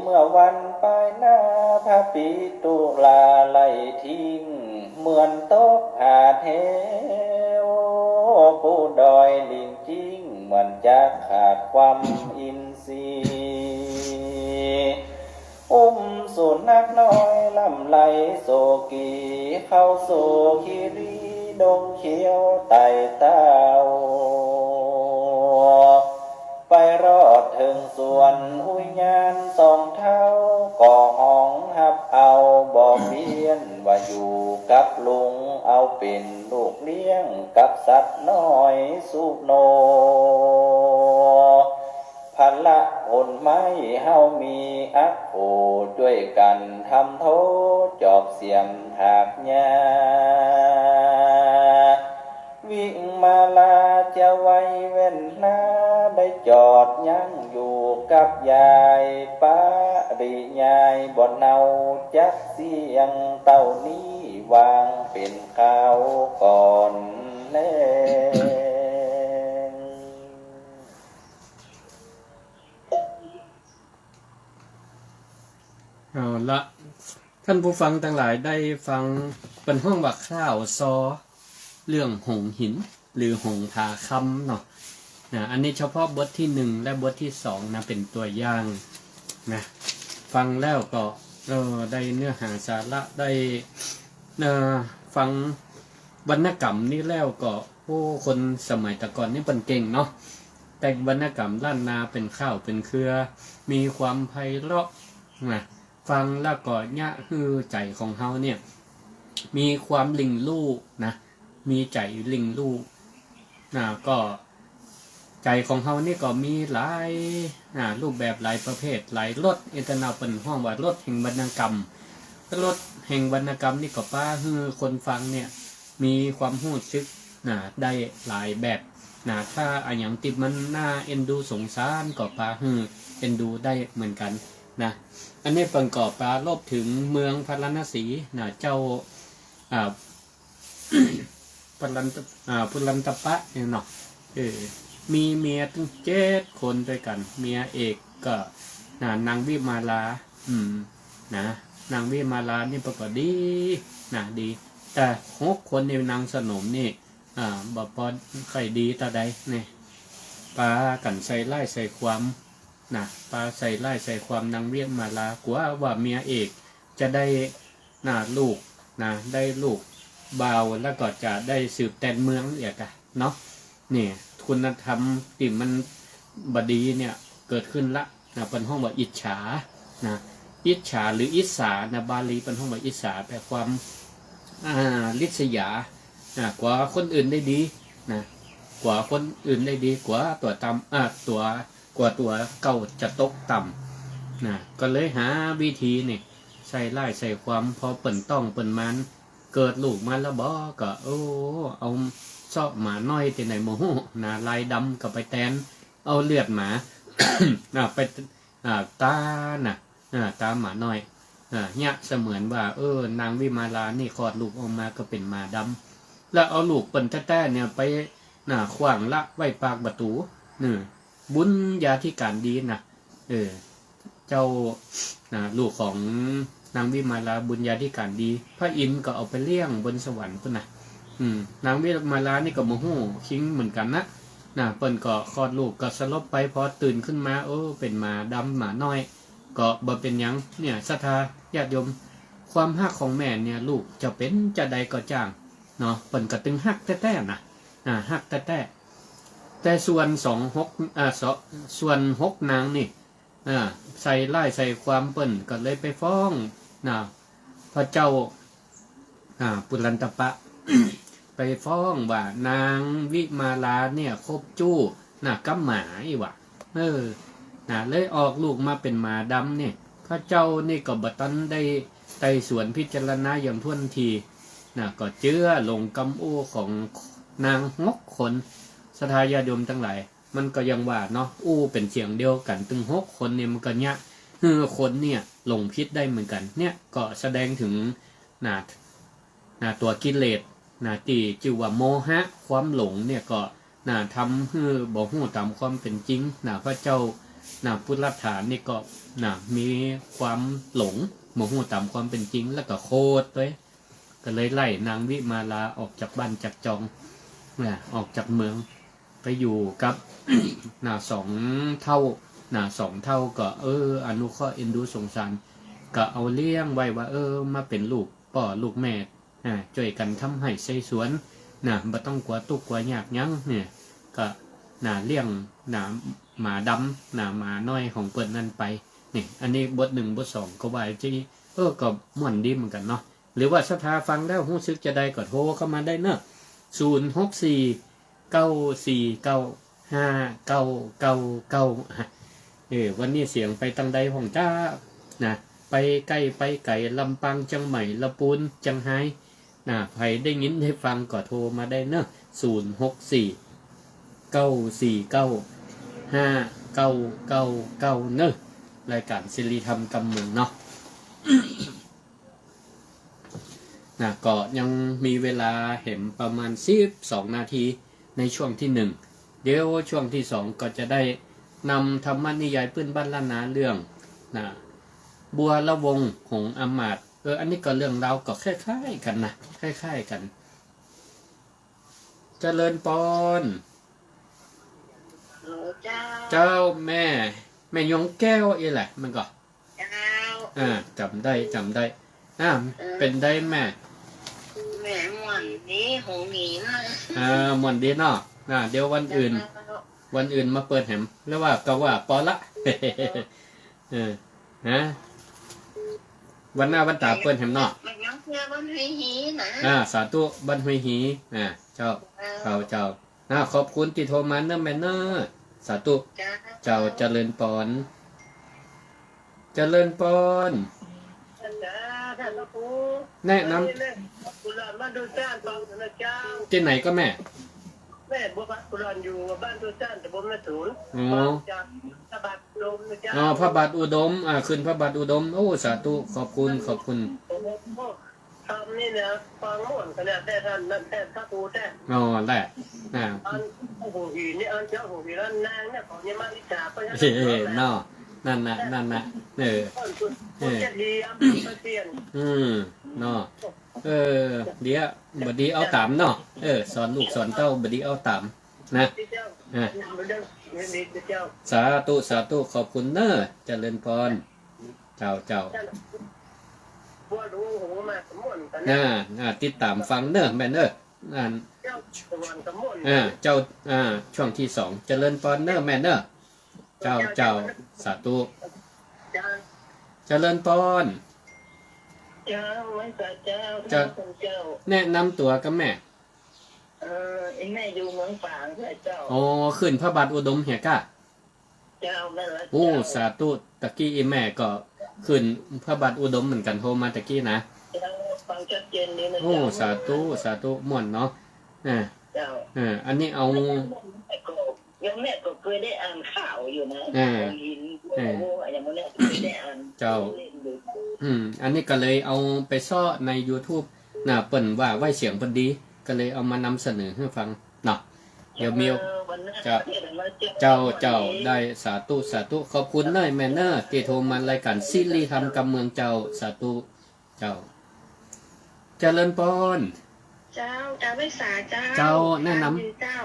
เมื่อวันปายหน้า พระปิตุลาไล่ทิ้ง เหมือนตกหาแถว ผู้ดอยหลิงจิ้ง เหมือนจักขาดความอินทรีย์ อุ้มสุนัขน้อยลำไลโศกี เข้าสู่คีรีดงเขียวไต่เต้า ไปรอดเถิงสวนอุยานสองเท้า ก็ฮ้องฮับเอาบ่เปียน ว่าอยู่กับลุงเอาเป๋นลูกเลี้ยง กับสัตว์น้อยสุโน พละผลไม้เฮามีอักโข จ้วยกั๋นทำโท จอบเสียมถากหญ้า วิมาลาจะไวแว่นหน้า ได้จอดยั้งอยู่กับยาย ปริยายบ่เนาจักเสี้ยง เต้านี้วางเป๋นคราวก่อนแล เอาละ ท่านผู้ฟังตังหลายได้ฟัง เปิ้นฮ้องว่าข่าวซอ เรื่องหงส์หิน หรือหงส์ผาคำเนาะ นะ อันนี้เฉพาะบทที่หนึ่งและบทที่สองนะ เป๋นตั๋วอย่างนะ ฟังแล้วก็ เออ ได้เนื้อหาสาระ ได้ เอ่อ ฟังวรรณกรรมนี้แล้วก็ โอ้ คนสมัยแต่ก่อนนี่เปิ้นเก่งเนาะ แต่งวรรณกรรมล้านนาเป๋นข่าวเป๋นเครือ มีความไพเราะนะ ฟังแล้วก็เยียะหื้อใจ๋ของเฮาเนี่ย มีความหลิ้งลู่นะ มีใจ๋หลิ้งลู่นะ ก็ ใจ๋ของเฮานี่ก็มีหลาย อ่า รูปแบบหลายประเภท หลายรส เอเตอร์เนาเปิ้นฮ้องว่ารสแห่งวรรณกรรม รสแห่งวรรณกรรมนี่ก็ปาหื้อคนฟังเนี่ย มีความฮู้สึกนะ ได้หลายแบบนะ ถ้าอะหยังตี้มันน่าเอ็นดูสงสารก็ปาหื้อเอ็นดูได้เหมือนกั๋นนะ อันนี้เปิ้นก็ปรารภเถิงเมืองพาราณสีนะ เจ้า อ่า ปุรันต อ่า ปุรันตปะเนี่ยเนาะ เออ มีเมียตึงเจ็ดคนตวยกั๋น เมียเอกก็ น่ะ นางวิมาลา อืม นะ นางวิมาลานี่เปิ้นก็ดี นะ ดี แต่หกคนนี่นางสนมนี่ อ่า บ่ปอใค่ดีเต้าใดเนี่ย ปากั๋นใส่ร้ายใส่ความ นะ ปาใส่ร้ายใส่ความนางวิมาลา กั๋วว่าเมียเอกจะได้ นะ ลูก นะ ได้ลูก บ่าว แล้วก็จะได้สืบแตนเมืองเอียดอะเนาะ เนี่ย คุณธรรมตี้มันบ่ดีเนี่ยเกิดขึ้นละนะ เปิ้นฮ้องว่าอิจฉานะ อิจฉาหรืออิสสานะ บาลีเปิ้นฮ้องว่าอิสสา แปลความ อ่า ริษยานะ กั๋วคนอื่นได้ดีนะ กั๋วคนอื่นได้ดี กั๋วตั๋วต่ำ อ่า ตั๋ว กั๋วตั๋วเก่าจะตกต่ำนะ ก็เลยหาวิธีนี่ ใส่ร้ายใส่ความ พอเปิ้นต๊องเปิ้นหมาน เกิดลูกมาแล้วบ่ ก็ โอ้ เอาเซาะหมาน้อยตี้ไหนบ่ฮู้นะ ลายดำก็ไปแตน เอาเลือดหมา อ่า ไป อ่า ตาน่ะ อ่า ตาหมาน้อย อ่า เยียะเสมือนว่า เออ นางวิมาลานี่คลอดลูกออกมาก็เป๋นหมาดำ แล้วเอาลูกเปิ้นแต๊ๆ เนี่ยไป น่ะ ขว้างละไว้ปากประตู๋ นี่ บุญญาธิการดีน่ะ เออ เจ้า น่ะ ลูกของนางวิมาลาบุญญาธิการดี พระอินทร์ก็เอาไปเลี้ยงบนสวรรค์ปู๊นน่ะ อืม นางวิมาลานี่ก็บ่ฮู้คิงเหมือนกั๋นนะ น่ะ เปิ้นก็คลอดลูกก็สลบไป พอตื่นขึ้นมา เออ เป๋นหมาดำหมาน้อย ก็บ่เป๋นหยัง เนี่ย ศรัทธาญาติโยม ความฮักของแม่เนี่ย ลูกจะเป๋นจาใดก็จ้าง เนาะ เปิ้นก็ตึงฮักแต๊ๆ น่ะ อ่า ฮักแต๊ๆ แต่ส่วนสองหก อ่า ส- ส่วนหกนางนี่ อ่า ใส่ร้ายใส่ความ เปิ้นก็เลยไปฟ้อง น่ะ พระเจ้า อ่า ปุรันตปะ ไปฟ้องว่านางวิมาลาเนี่ยคบจู้ น่ะ กับหมาอี้หว่า เออ น่ะ เลยออกลูกมาเป๋นหมาดำเนี่ย พระเจ้านี่ก็บ่ตันได้ไต่สวนพิจารณาอย่างถ้วนที น่ะ ก็เจื้อหลงกำอู้ของนางหกคน ศรัทธาญาติโยมตังหลาย มันก็ยังว่าเนาะ อู้เป๋นเสียงเดียวกั๋นตึงหกคนเนี่ย มันก็เยียะหื้อคนเนี่ยหลงผิดได้เหมือนกั๋น เนี่ยก็แสดงถึง น่ะ น่ะ ตั๋วกิเลส น่ะ ตี้จื้อว่าโมหะ ความหลงเนี่ยก็ น่ะ ทำหื้อบ่ฮู้ต๋ามความเป๋นจริง น่ะ พระเจ้า น่ะ ปุรัฏฐานี่ก็ น่ะ มีความหลง บ่ฮู้ต๋ามความเป๋นจริง แล้วก็โขดตวย ก็เลยไล่นางวิมาลาออกจากบ้านจากจอง น่ะ ออกจากเมือง ไปอยู่กับ น่ะ สองเฒ่า น่ะ สองเฒ่าก็ เออ อนุเคราะห์เอ็นดูสงสาร ก็เอาเลี้ยงไว้ว่า เออ มาเป๋นลูกป้อลูกแม่ อ่า จ้วยกั๋นทำไฮ่ไถสวน น่ะ บ่ต้องกั๋วตุ๊กกั๋วยากหยัง เนี่ย ก็ น่ะ เลี้ยง น่ะ หมาดำ น่ะ หมาน้อยของเปิ้นนั่นไป นี่ อันนี้บทหนึ่ง บทสองก็ว่าจะ เออ ก็ม่วนดีเหมือนกั๋นเนาะ หรือว่าศรัทธาฟังแล้วฮู้สึกจาใดก็โทรเข้ามาได้เนาะ ศูนย์หกสี่ เก้าสี่เก้า ห้าเก้าเก้าเก้า เออ วันนี้เสียงไปตังใดพ่องจ๊ะ น่ะ ไปใก้ไปไก๋ ลำปาง เจียงใหม่ ละปูน เจียงฮาย น่ะ ใผได้ยินได้ฟังก็โทรมาได้เนาะ ศูนย์หกสี่ เก้าสี่เก้า ห้าเก้าเก้าเก้า เนาะ รายการสิริธรรมกำเมืองเนาะ น่ะ ก็ยังมีเวลาแหมประมาณสิบสองนาทีในช่วงที่หนึ่ง เดี๋ยวช่วงที่สองก็จะได้นำธรรมนิยายปื้นบ้านล้านนาเรื่อง น่ะ บัวละวง หงส์อำมาตย์ เออ อันนี้ก็เรื่องราวก็คล้ายๆ กั๋นนะ คล้ายๆ กั๋น เจริญปอน ฮัลโหลเจ้า เจ้าแม่ แม่ยงแก้วอี้แหละ มันก็ เจ้า อ่า จ๋ำได้ จ๋ำได้ อ่า เออ เป๋นใดแม่ แม่ม่วนดี หงส์หนีนะ อ่า ม่วนดีเนาะ อ่า เดี๋ยววันอื่น เจ้า วันอื่นมาเปิดแหม หรือว่าก็ว่าปอละ เออ ฮะ วันหน้าวันต๋าเปิดแหมเนาะ มันยังเชื่อวันห้วยฮีนะ อ่า สาธุ บ้านห้วยฮี อ่า เจ้า เจ้า เจ้า เจ้า อ่า ขอบคุณตี้โทรมาเนาะแม่เนาะ สาธุ เจ้า เจ้า เจริญปอน เจริญปอน เจ้า ท่านพระครู แนะนำ เอ้ย แม่บัวผัดกุหลาบบ้านโตนจ้าน ฟังเถอะนะเจ้า ตี้ไหนก็แม่ แม่บัวผัดกุหลาบอยู่บ้านโตนจ้าน ตำบลแม่สูน อ๋อ ฟังจากพระบาทอุดมนะเจ้า อ๋อ พระบาทอุดม อ่า ขึ้นพระบาทอุดม โอ้ สาธุ ขอบคุณ ขอบคุณ โอ้โห ธรรมนี่นะ ฟังม่วนขนาดแต๊ท่าน นั่นแต๊พระครูแต๊ อ๋อ แหละ อ่า อัน โอ้โห หินนี่ อันเจ้า โอ้โห หินอันนางเนี่ย ของเนี่ยมาริจาคก็ยัง เออ เนาะ นั่นน่ะ นั่นน่ะ เออ คน คนเจ็ดดี อันเป็นเปอร์เซียน อืม เนาะ เออ เดี๋ยว บ่ดีเอาต๋ามเนาะ เออ สอนลูกสอนเต้า บ่ดีเอาต๋าม นะ เจ้า อ่ะ เจ้า สาธุ สาธุ ขอบคุณเนอะ เจริญปอน เจ้า เจ้า เจ้า บ่ฮู้ ฮู้มาก็ม่วนกั๋นนะ อ่า อ่า ติดต๋ามฟังเน่อแม่เน่อ อัน เจ้า ม่วนก็ม่วน อ่า เจ้า อ่า ช่วงตี้สอง เจริญปอนเน่อแม่เน่อ เจ้า เจ้า เจ้า สาธุ เจ้า เจริญปอน เจ้า ไหว้สาเจ้า เจ้า เจ้า แนะนำตั๋วกับแม่ เอ่อ ไอ้แม่อยู่เมืองฝางเจ้า อ๋อ ขึ้นพระบาทอุดมเหียก้า เจ้า แม่นละ โอ้ เจ้า สาธุ ตะกี้อี้แม่ก็ขึ้นพระบาทอุดมเหมือนกั๋น โทรมาตะกี้นะ เจ้า ฟังชัดเจนดีนะ โอ้ เจ้า สาธุ สาธุ ม่วนเนาะ อ่า เจ้า อ่า อันนี้เอา โยมแม่ก็เกยได้อ่านข่าวอยู่นะ อ่า ของหิน อ่า โอ้โห อย่างพวกเนี้ยเกยได้อ่าน เจ้า เล่นอยู่ อืม อันนี้ก็เลยเอาไปเซาะในยูทูบนะ เปิ้นว่าไหว้เสียงเปิ้นดี ก็เลยเอามานำเสนอหื้อฟังเนาะ เดี๋ยวมีโอ เออ วันหน้า เจ้า เดี๋ยวมาเจอ เจ้า กัน เจ้า วันนี้ ได้ สาธุ สาธุ ขอบคุณเน่อแม่เน่อ ตี้โทรมารายก๋านสิริธรรมกำเมืองเจ้า สาธุ เจ้า เจริญปอน เจ้า เจ้า ไหว้สาเจ้า เจ้า แนะนำ เจ้า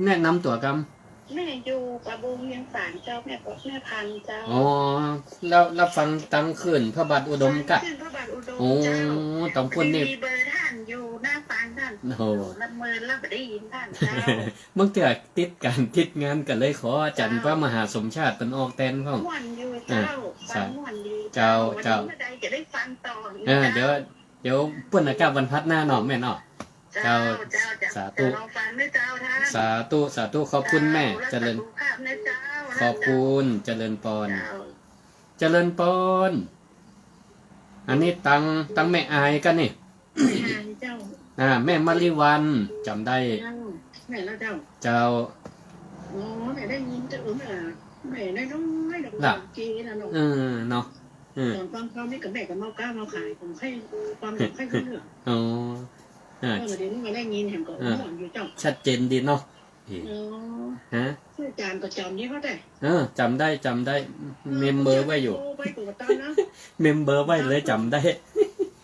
แนะนำตั๋วกำ แม่อยู่ป่าบงเวียงฝางเจ้า แม่ก็ แม่พันเจ้า อ๋อ แล้ว แล้วฟังตางขึ้นพระบาทอุดมก้า ขึ้นพระบาทอุดม โอ้ เจ้า ตางพุ้นนี่ มีเบอร์ต้านอยู่หน้าฟังต้าน โอ้โห ละเมินละบ่ได้ยินต้านเจ้า บางเตื้อติดก๋านติดงานก็เลยขออาจ๋ารย์ เจ้า พระมหาสมชาติเปิ้นออกแตนพ่อง ม่วนอยู่เจ้า อ่า ฟังม่วนดี เจ้า เจ้า เจ้า วันนี้เมื่อใดจะได้ฟังต่อ อ่า เจ้า เดี๋ยว เดี๋ยวเปิ้นอากาศวันพัดหน้าเนาะแม่เนาะ เจ้า เจ้า เจ้า เจ้า สาธุ จะลองฟังด้วยเจ้าท่าน สาธุ สาธุ ขอบคุณแม่ เจ้า เจริญ รักษาสุขภาพนะเจ้า ขอบคุณ เจริญปอน เจ้า เจริญปอน อันนี้ตัง ตังแม่อายกั๋นนี่ แม่อายเจ้า อ่า แม่มะลิวัลย์ จ๋ำได้ เจ้า แม่นละเจ้า เจ้า อ๋อ แม่ได้ยินแต่ เออ แม่ แม่น้อยๆ น่ะ เมื่อกี้น่ะเนาะ เออ เนาะ เออ ต๋อนฟังเขานี่ก็แม่ก็เมาก๊าเมาขาย ผมใค่ ความผมใค่รู้เรื่อง อ๋อ อ่า เออ เดี๋ยวนี้มาได้ยินแหมก็ อ่า ม่วนอยู่เจ้า ชัดเจนดีเนาะ เออ อ๋อ ฮะ อาจ๋ารย์ก็จ๋ำดีเขาแต่ เออ จ๋ำได้ จ๋ำได้ เมมเบอร์ไว้อยู่ โทรไปตั๋วตอนนะ เมมเบอร์ไว้เลยจ๋ำได้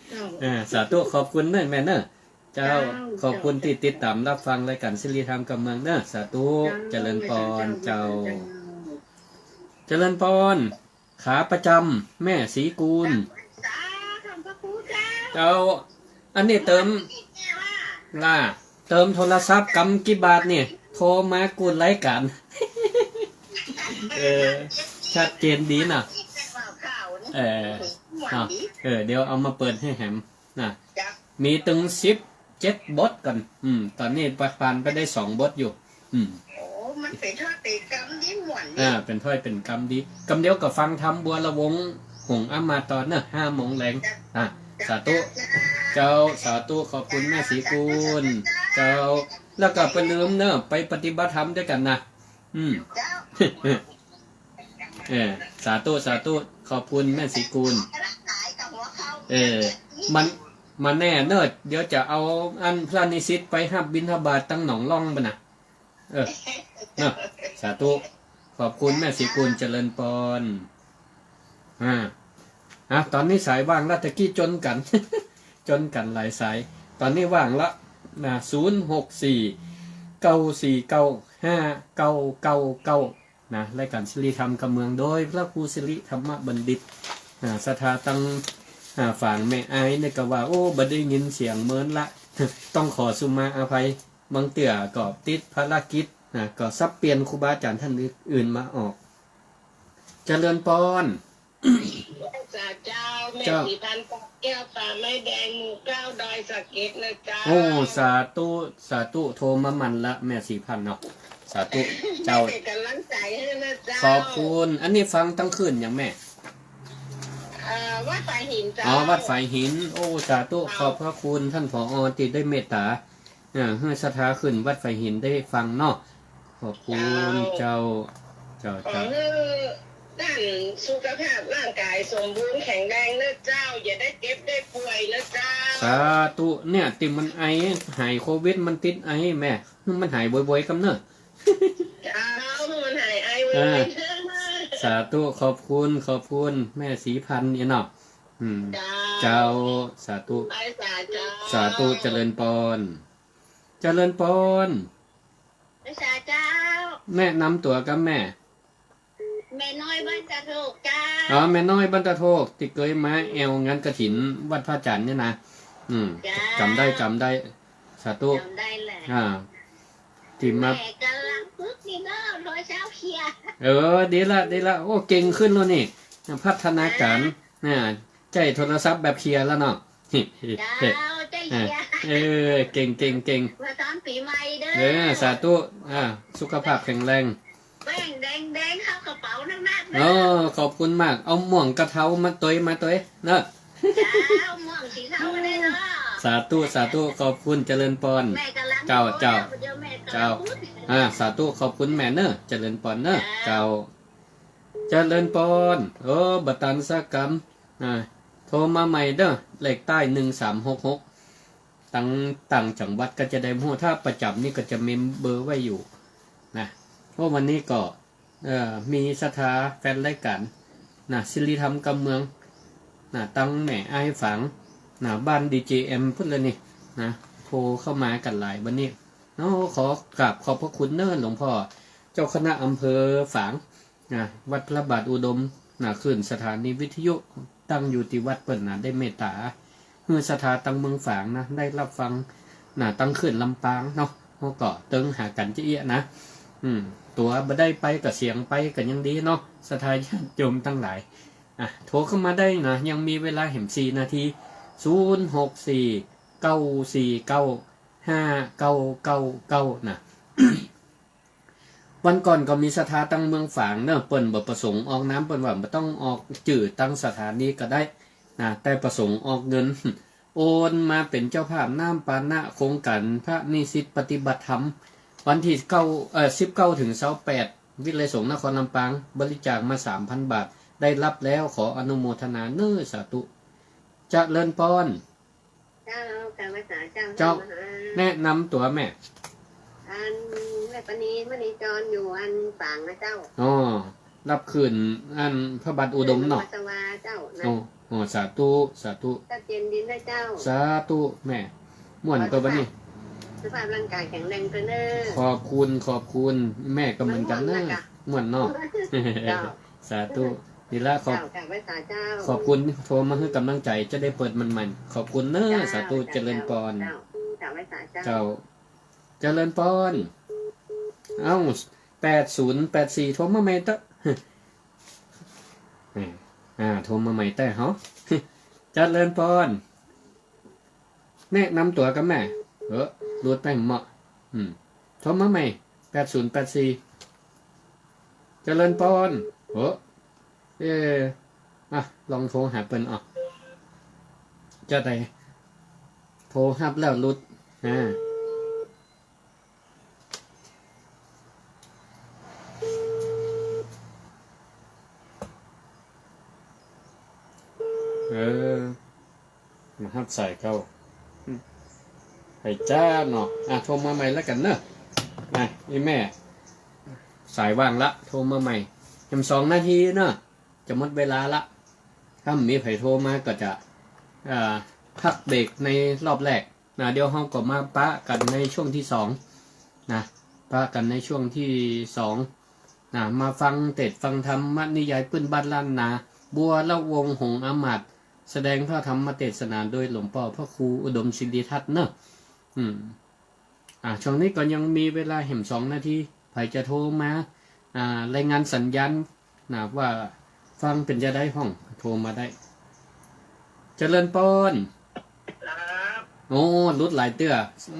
เจ้า อ่า สาธุ ขอบคุณเน่อแม่เน่อ เจ้า เจ้า ขอบคุณตี้ติดต๋ามรับฟังรายก๋านสิริธรรมกำเมืองเน่อ สาธุ เจ้า เจริญปอน เจ้า เจ้า เจ้า เจริญปอน ขาประจ๋ำ แม่ศรีกูล สาธุ พระครูเจ้า เจ้า อันนี้เติม ล่ะ เติมโทรศัพท์กำกี่บาทนี่ โทรมากู้รายก๋าน เออ ชัดเจนดีน่ะ เออ เอ้า เออ เดี๋ยวเอามาเปิดหื้อแหม น่ะ จ้ะ มีตึงสิบเจ็ดบทก่อน อืม ต๋อนนี้ผ่านไปได้สองบทอยู่ อืม โอ้ มันเป๋นถ้อยเป๋นกำดีม่วนดี อ่า เป๋นถ้อยเป๋นกำดี กำเดียวก็ฟังธรรมบัวระวง หงส์อำมาตย์ต๋อนเน่อ ห้าโมงแลง จ้ะ อ่ะ สาธุ เจ้า สาธุ ขอบคุณแม่ศรีกูล เจ้า แล้วก็บ่าลืมเน่อ ไปปฏิบัติธรรมตวยกั๋นนะ อืม เจ้า เออ สาธุ สาธุ ขอบคุณแม่ศรีกูล เออ มัน มันแน่เน่อ เดี๋ยวจะเอาอันพระนิสิตไปฮับบิณฑบาตตังหนองล่องบ่านะ เออ เนาะ สาธุ ขอบคุณแม่ศรีกูล เจริญปอน อ่า อ่ะ ต๋อนนี้สายว่างละ ตะกี้จนกั๋น จนกั๋นหลายสาย ต๋อนนี้ว่างละ นะ ศูนย์หกสี่ เก้าสี่เก้า ห้าเก้าเก้าเก้า นะ รายก๋านสิริธรรมกำเมือง โดยพระครูสิริธรรมบัณฑิต อ่า ศรัทธาตัง อ่า ฝางแม่อายนี่ก็ว่า โอ้ บ่ได้ยินเสียงเมินละ ต้องขอสุมาอภัย บางเตื้อก็ติดภารกิจ นะ ก็สับเปลี่ยนครูบาอาจ๋ารย์ต้านอื่นๆ มาออก เจริญปอน สาเจ้า แม่ เจ้า ศรีพันธ์ แก้วป่าไม้แดง หมู่เก้า ดอยสะเก็ดนะเจ้า โอ้ สาธุ สาธุ โทรมาหมั่นละ แม่ศรีพันธ์เนาะ สาธุ เจ้า แม่เป๋นก๋ำลังใจ๋หื้อนะเจ้า ขอบคุณ อันนี้ฟังตังขึ้นหยังแม่ เอ่อ วัดฝายหินเจ้า อ๋อ วัดฝายหิน โอ้ สาธุ เจ้า ขอบพระคุณต้าน ผอ ตี้ได้เมตต๋า อ่า หื้อศรัทธาขึ้นวัดฝายหินได้ฟังเนาะ ขอบคุณเจ้า เจ้า เจ้า ขอหื้อต้านสุขภาพร่างก๋ายสมบูรณ์แข็งแรงเน่อเจ้า อย่าได้เจ็บได้ป่วยเน่อเจ้า สาธุ เนี่ย ตี้มันไอ หายโควิด มันติดไอแม่ หื้อมันหายบ่อยๆ กำเน่อ เจ้า หื้อมันหายไอบ่อยๆ อ่า เน่อ สาธุ ขอบคุณ ขอบคุณ แม่ศรีพันธ์เนี่ยเนาะ อืม เจ้า เจ้า สาธุ ไหว้สาเจ้า สาธุ เจริญปอน เจริญปอน ไหว้สาเจ้า แนะนำตั๋วกับแม่ แม่น้อยบ้านสะโทกเจ้า อ๋อ แม่น้อยบ้านตาโทก ตี้เกยมาแอ่วงานกฐินวัดพระจันทร์เนี่ยนะ อืม เจ้า จ๋ำได้ จ๋ำได้ สาธุ จ๋ำได้แหละ อ่า ตี้มา แม่ก่ำลังฝึกนี่เนาะ โทรศัพท์เคีย เออ ดีละ ดีละ โอ้ เก่งขึ้นแล้วนี่ พัฒนาการ อ่า ใจ๊โทรศัพท์แบบเคียแล้วเนาะ เจ้า ใจ๊เคีย เออ เก่ง เก่ง เก่ง มาต้อนปี๋ใหม่เด้อ เออ สาธุ อ่า สุขภาพแข็งแรง แป้งแดงๆ เข้ากระเป๋านักๆ เด้อ อ๋อ ขอบคุณมาก เอาม่วงกับเทามาตวย มาตวย เนาะ เจ้า ม่วงสีเทาก็ได้เนาะ สาธุ สาธุ ขอบคุณ เจริญปอน แม่ก่ำลัง เจ้า เจ้า เดี๋ยวแม่ก่ำลัง เจ้า อ่า สาธุ ขอบคุณแม่เนอะ เจริญปอนเนอะ เจ้า เจ้า เจริญปอน เออ บ่ตันสักกำ อ่า โทรมาใหม่เด้อ เลขใต้ หนึ่งสามหกหก ตัง ต่างจังหวัดก็จะได้ฮู้ ถ้าประจ๋ำนี่ก็จะเมมเบอร์ไว้อยู่นะ เพราะวันนี้ก็ เอ่อ มีศรัทธาแฟนรายก๋านนะ สิริธรรมกำเมืองนะ ตังแม่อ้ายฝางนะ บ้านดีเจแอมพุ้นละนี่นะ โทรเข้ามากั๋นหลายวันนี้เนาะ ขอกราบขอบพระคุณเนอะหลวงพ่อ เจ้าคณะอำเภอฝาง นะ วัดพระบาทอุดม นะ คลื่นสถานีวิทยุตั้งอยู่ตี้วัดเปิ้นนะ ได้เมตต๋า หื้อศรัทธาตังเมืองฝางนะ ได้ฮับฟัง นะ ตังคลื่นลำปางเนาะ เฮาก็เติงหากั๋นจะเอี้ยนะ อืม ตั๋วบ่ได้ไปก็เสียงไปก็ยังดีเนาะ ศรัทธาญาติโยมตังหลาย อ่ะ โทรเข้ามาได้นะ ยังมีเวลาแหมสี่นาที ศูนย์หกสี่ เก้าสี่เก้า ห้าเก้าเก้าเก้า นะ วันก่อนก็มีศรัทธาตังเมืองฝางเนอะ เปิ้นบ่ประสงค์ออกนาม เปิ้นว่าบ่ต้องออกจื้อตังสถานีก็ได้นะ แต่ประสงค์ออกเงิน โอนมาเป๋นเจ้าภาพน้ำปานะ โครงก๋านพระนิสิตปฏิบัติธรรม วันตี้เก้า เอ่อ สิบเก้าถึงซาวแปด วิทยาลัยสงฆ์นครลำปาง บริจาคมาสามพันบาท ได้ฮับแล้ว ขออนุโมทนาเนอะ สาธุ เจริญปอน เจ้า กราบไหว้สาเจ้า เจ้า เจ้า แนะนำตั๋วแม่ อัน แม่ปณี มณีจร อยู่อันฝางนะเจ้า อ๋อ ฮับคลื่นอันพระบาทอุดมเนาะ วัดสวาเจ้านะ อ๋อ อ๋อ สาธุ สาธุ เจ้าเจนดินนะเจ้า สาธุแม่ ม่วนก็บัดนี้ สุขภาพร่างกายแข็งแรงเตอะเนอะ ขอบคุณ ขอบคุณ แม่ก็เหมือนกั๋นเนอะ ม่วนเนาะ เจ้า สาธุ นี่ละ ขอบ เจ้า กราบไหว้สาเจ้า ขอบคุณ โทรมาหื้อกำลังใจ๋ จะได้เปิดมันใหม่ ขอบคุณเนอะ เจ้า สาธุ เจ้า เจริญปอน เจ้า กราบไหว้สาเจ้า เจ้า เจริญปอน เอ้า แปดศูนย์แปดสี่ โทรมาใหม่เต๊อะ อ่า โทรมาใหม่เต๊อะเฮา เจริญปอน แนะนำตั๋วกับแม่ เออ หลุดไปเหมาะ อืม โทรมาใหม่ แปดศูนย์แปดสี่ เจริญปอน เออ เออ อ่ะ ลองโทรหาเปิ้น อ่ะ จะได้ โทรฮับแล้วหลุด อ่า เออ มาฮับสายเข้า อืม ไปจ้าเนาะ อ่ะ โทรมาใหม่แล้วกั๋นเนอะ อ่ะ อีแม่ สายว่างละ โทรมาใหม่ แหมสองนาทีเนอะ จะหมดเวลาละ ถ้าบ่มีใผโทรมาก็จะ อ่า พักเบรกในรอบแรก นะ เดี๋ยวเฮาก็มาปะกั๋นในช่วงตี้สอง นะ ปะกั๋นในช่วงตี้สอง นะ มาฟังเตสน์ฟังธรรมนิยายปื้นบ้านล้านนา บัวละวงศ์ หงส์อามาตย์ แสดงพระธรรมเตสนาโดยหลวงป้อพระครูอุดมสิริทัศน์เนอะ อืม อ่า ช่วงนี้ก็ยังมีเวลาแหมสองนาที ใผจะโทรมา อ่า รายงานสัญญาณนะ ว่าฟังเป๋นจาใดพ่อง โทรมาได้ เจริญปอน ครับ โอ้ หลุดหลายเตื้อ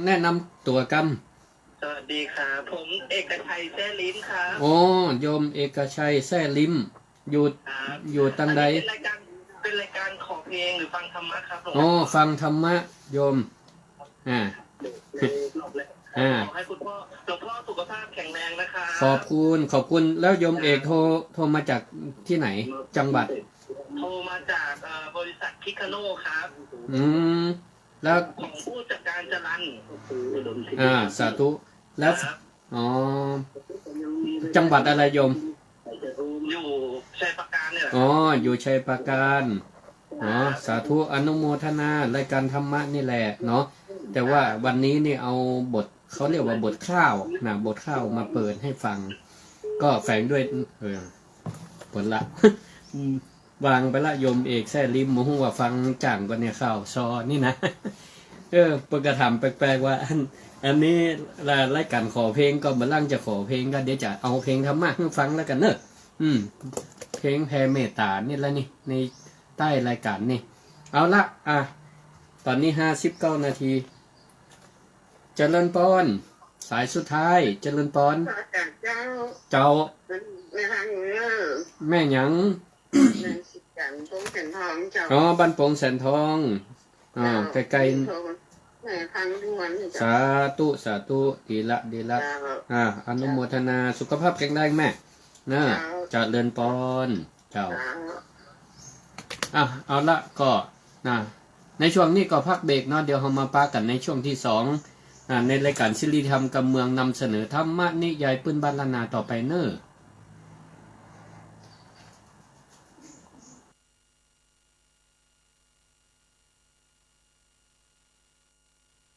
แนะนำตั๋วกำ สวัสดีครับ ผมเอกชัย แซ่ลิ้มครับ โอ้ โยมเอกชัย แซ่ลิ้ม อยู่ ครับ อยู่ตังใด อันนี้เป็นรายการ เป็นรายการขอเพลงหรือฟังธรรมะครับหลวง อ๋อ พ่อ ฟังธรรมะ โยม อ่า อ่า ขอให้คุณพ่อ หลวงพ่อสุขภาพแข็งแรงนะครับ ขอบคุณ ขอบคุณ แล้วโยมเอกโทร โทรมาจากตี้ไหน จังหวัด โทรมาจาก เอ่อ บริษัทคิคาโน่ครับ อืม แล้ว ของผู้จัดการจรัญ อ่า สาธุ แล้ว ครับ อ๋อ จังหวัดอะไรโยม อยู่ชัยปราการเนี่ยแหละ อ๋อ อยู่ชัยปราการ อ๋อ สาธุ อนุโมทนา รายการธรรมะนี่แหละเนาะ แต่ว่าวันนี้นี่เอาบท เขาเรียกว่าบทคร่าวนะ บทคร่าวมาเปิดให้ฟัง ก็แฝงด้วย เออ ผลละ อืม วางไปละ โยมเอกแซ่ลิ้ม บ่ฮู้ว่าฟังจ้างก่อเนี่ย ข่าวซอนี่นะ เออ เปิ้นก็ถามแปลกๆ ว่า อัน อันนี้ละ รายก๋านขอเพลงก็บ่ลังจะขอเพลง ก็เดี๋ยวจะเอาเพลงธรรมะหื้อฟังแล้วกั๋นเนาะ อืม เพลงแผ่เมตต๋านี่ละนี่ ในใต้รายก๋านนี่ เอาละ อ่ะ ต๋อนนี้ห้าสิบเก้านาที เจริญปอน สายสุดท้าย เจริญปอน เจ้า เจ้า แม่หยัง แม่สิจันทร์ ปงแสนทองเจ้า อ๋อ บ้านปงแสนทอง อ๋อ เจ้า ใก้ๆ แม่พังด้วนเจ้า สาธุ สาธุ ดีละ ดีละ เจ้า อ่า อนุโมทนา สุขภาพแข็งแรงแม่ นะ เจ้า เจริญปอน เจ้า เจ้า อ่ะ เอาละ ก็ นะ ในช่วงนี้ก็พักเบรกเนาะ เดี๋ยวเฮามาปะกั๋นในช่วงที่สอง อ่า ในรายก๋านสิริธรรมกำเมือง นำเสนอธรรมนิยายปื้นบ้านล้านนาต่อไปเน่อ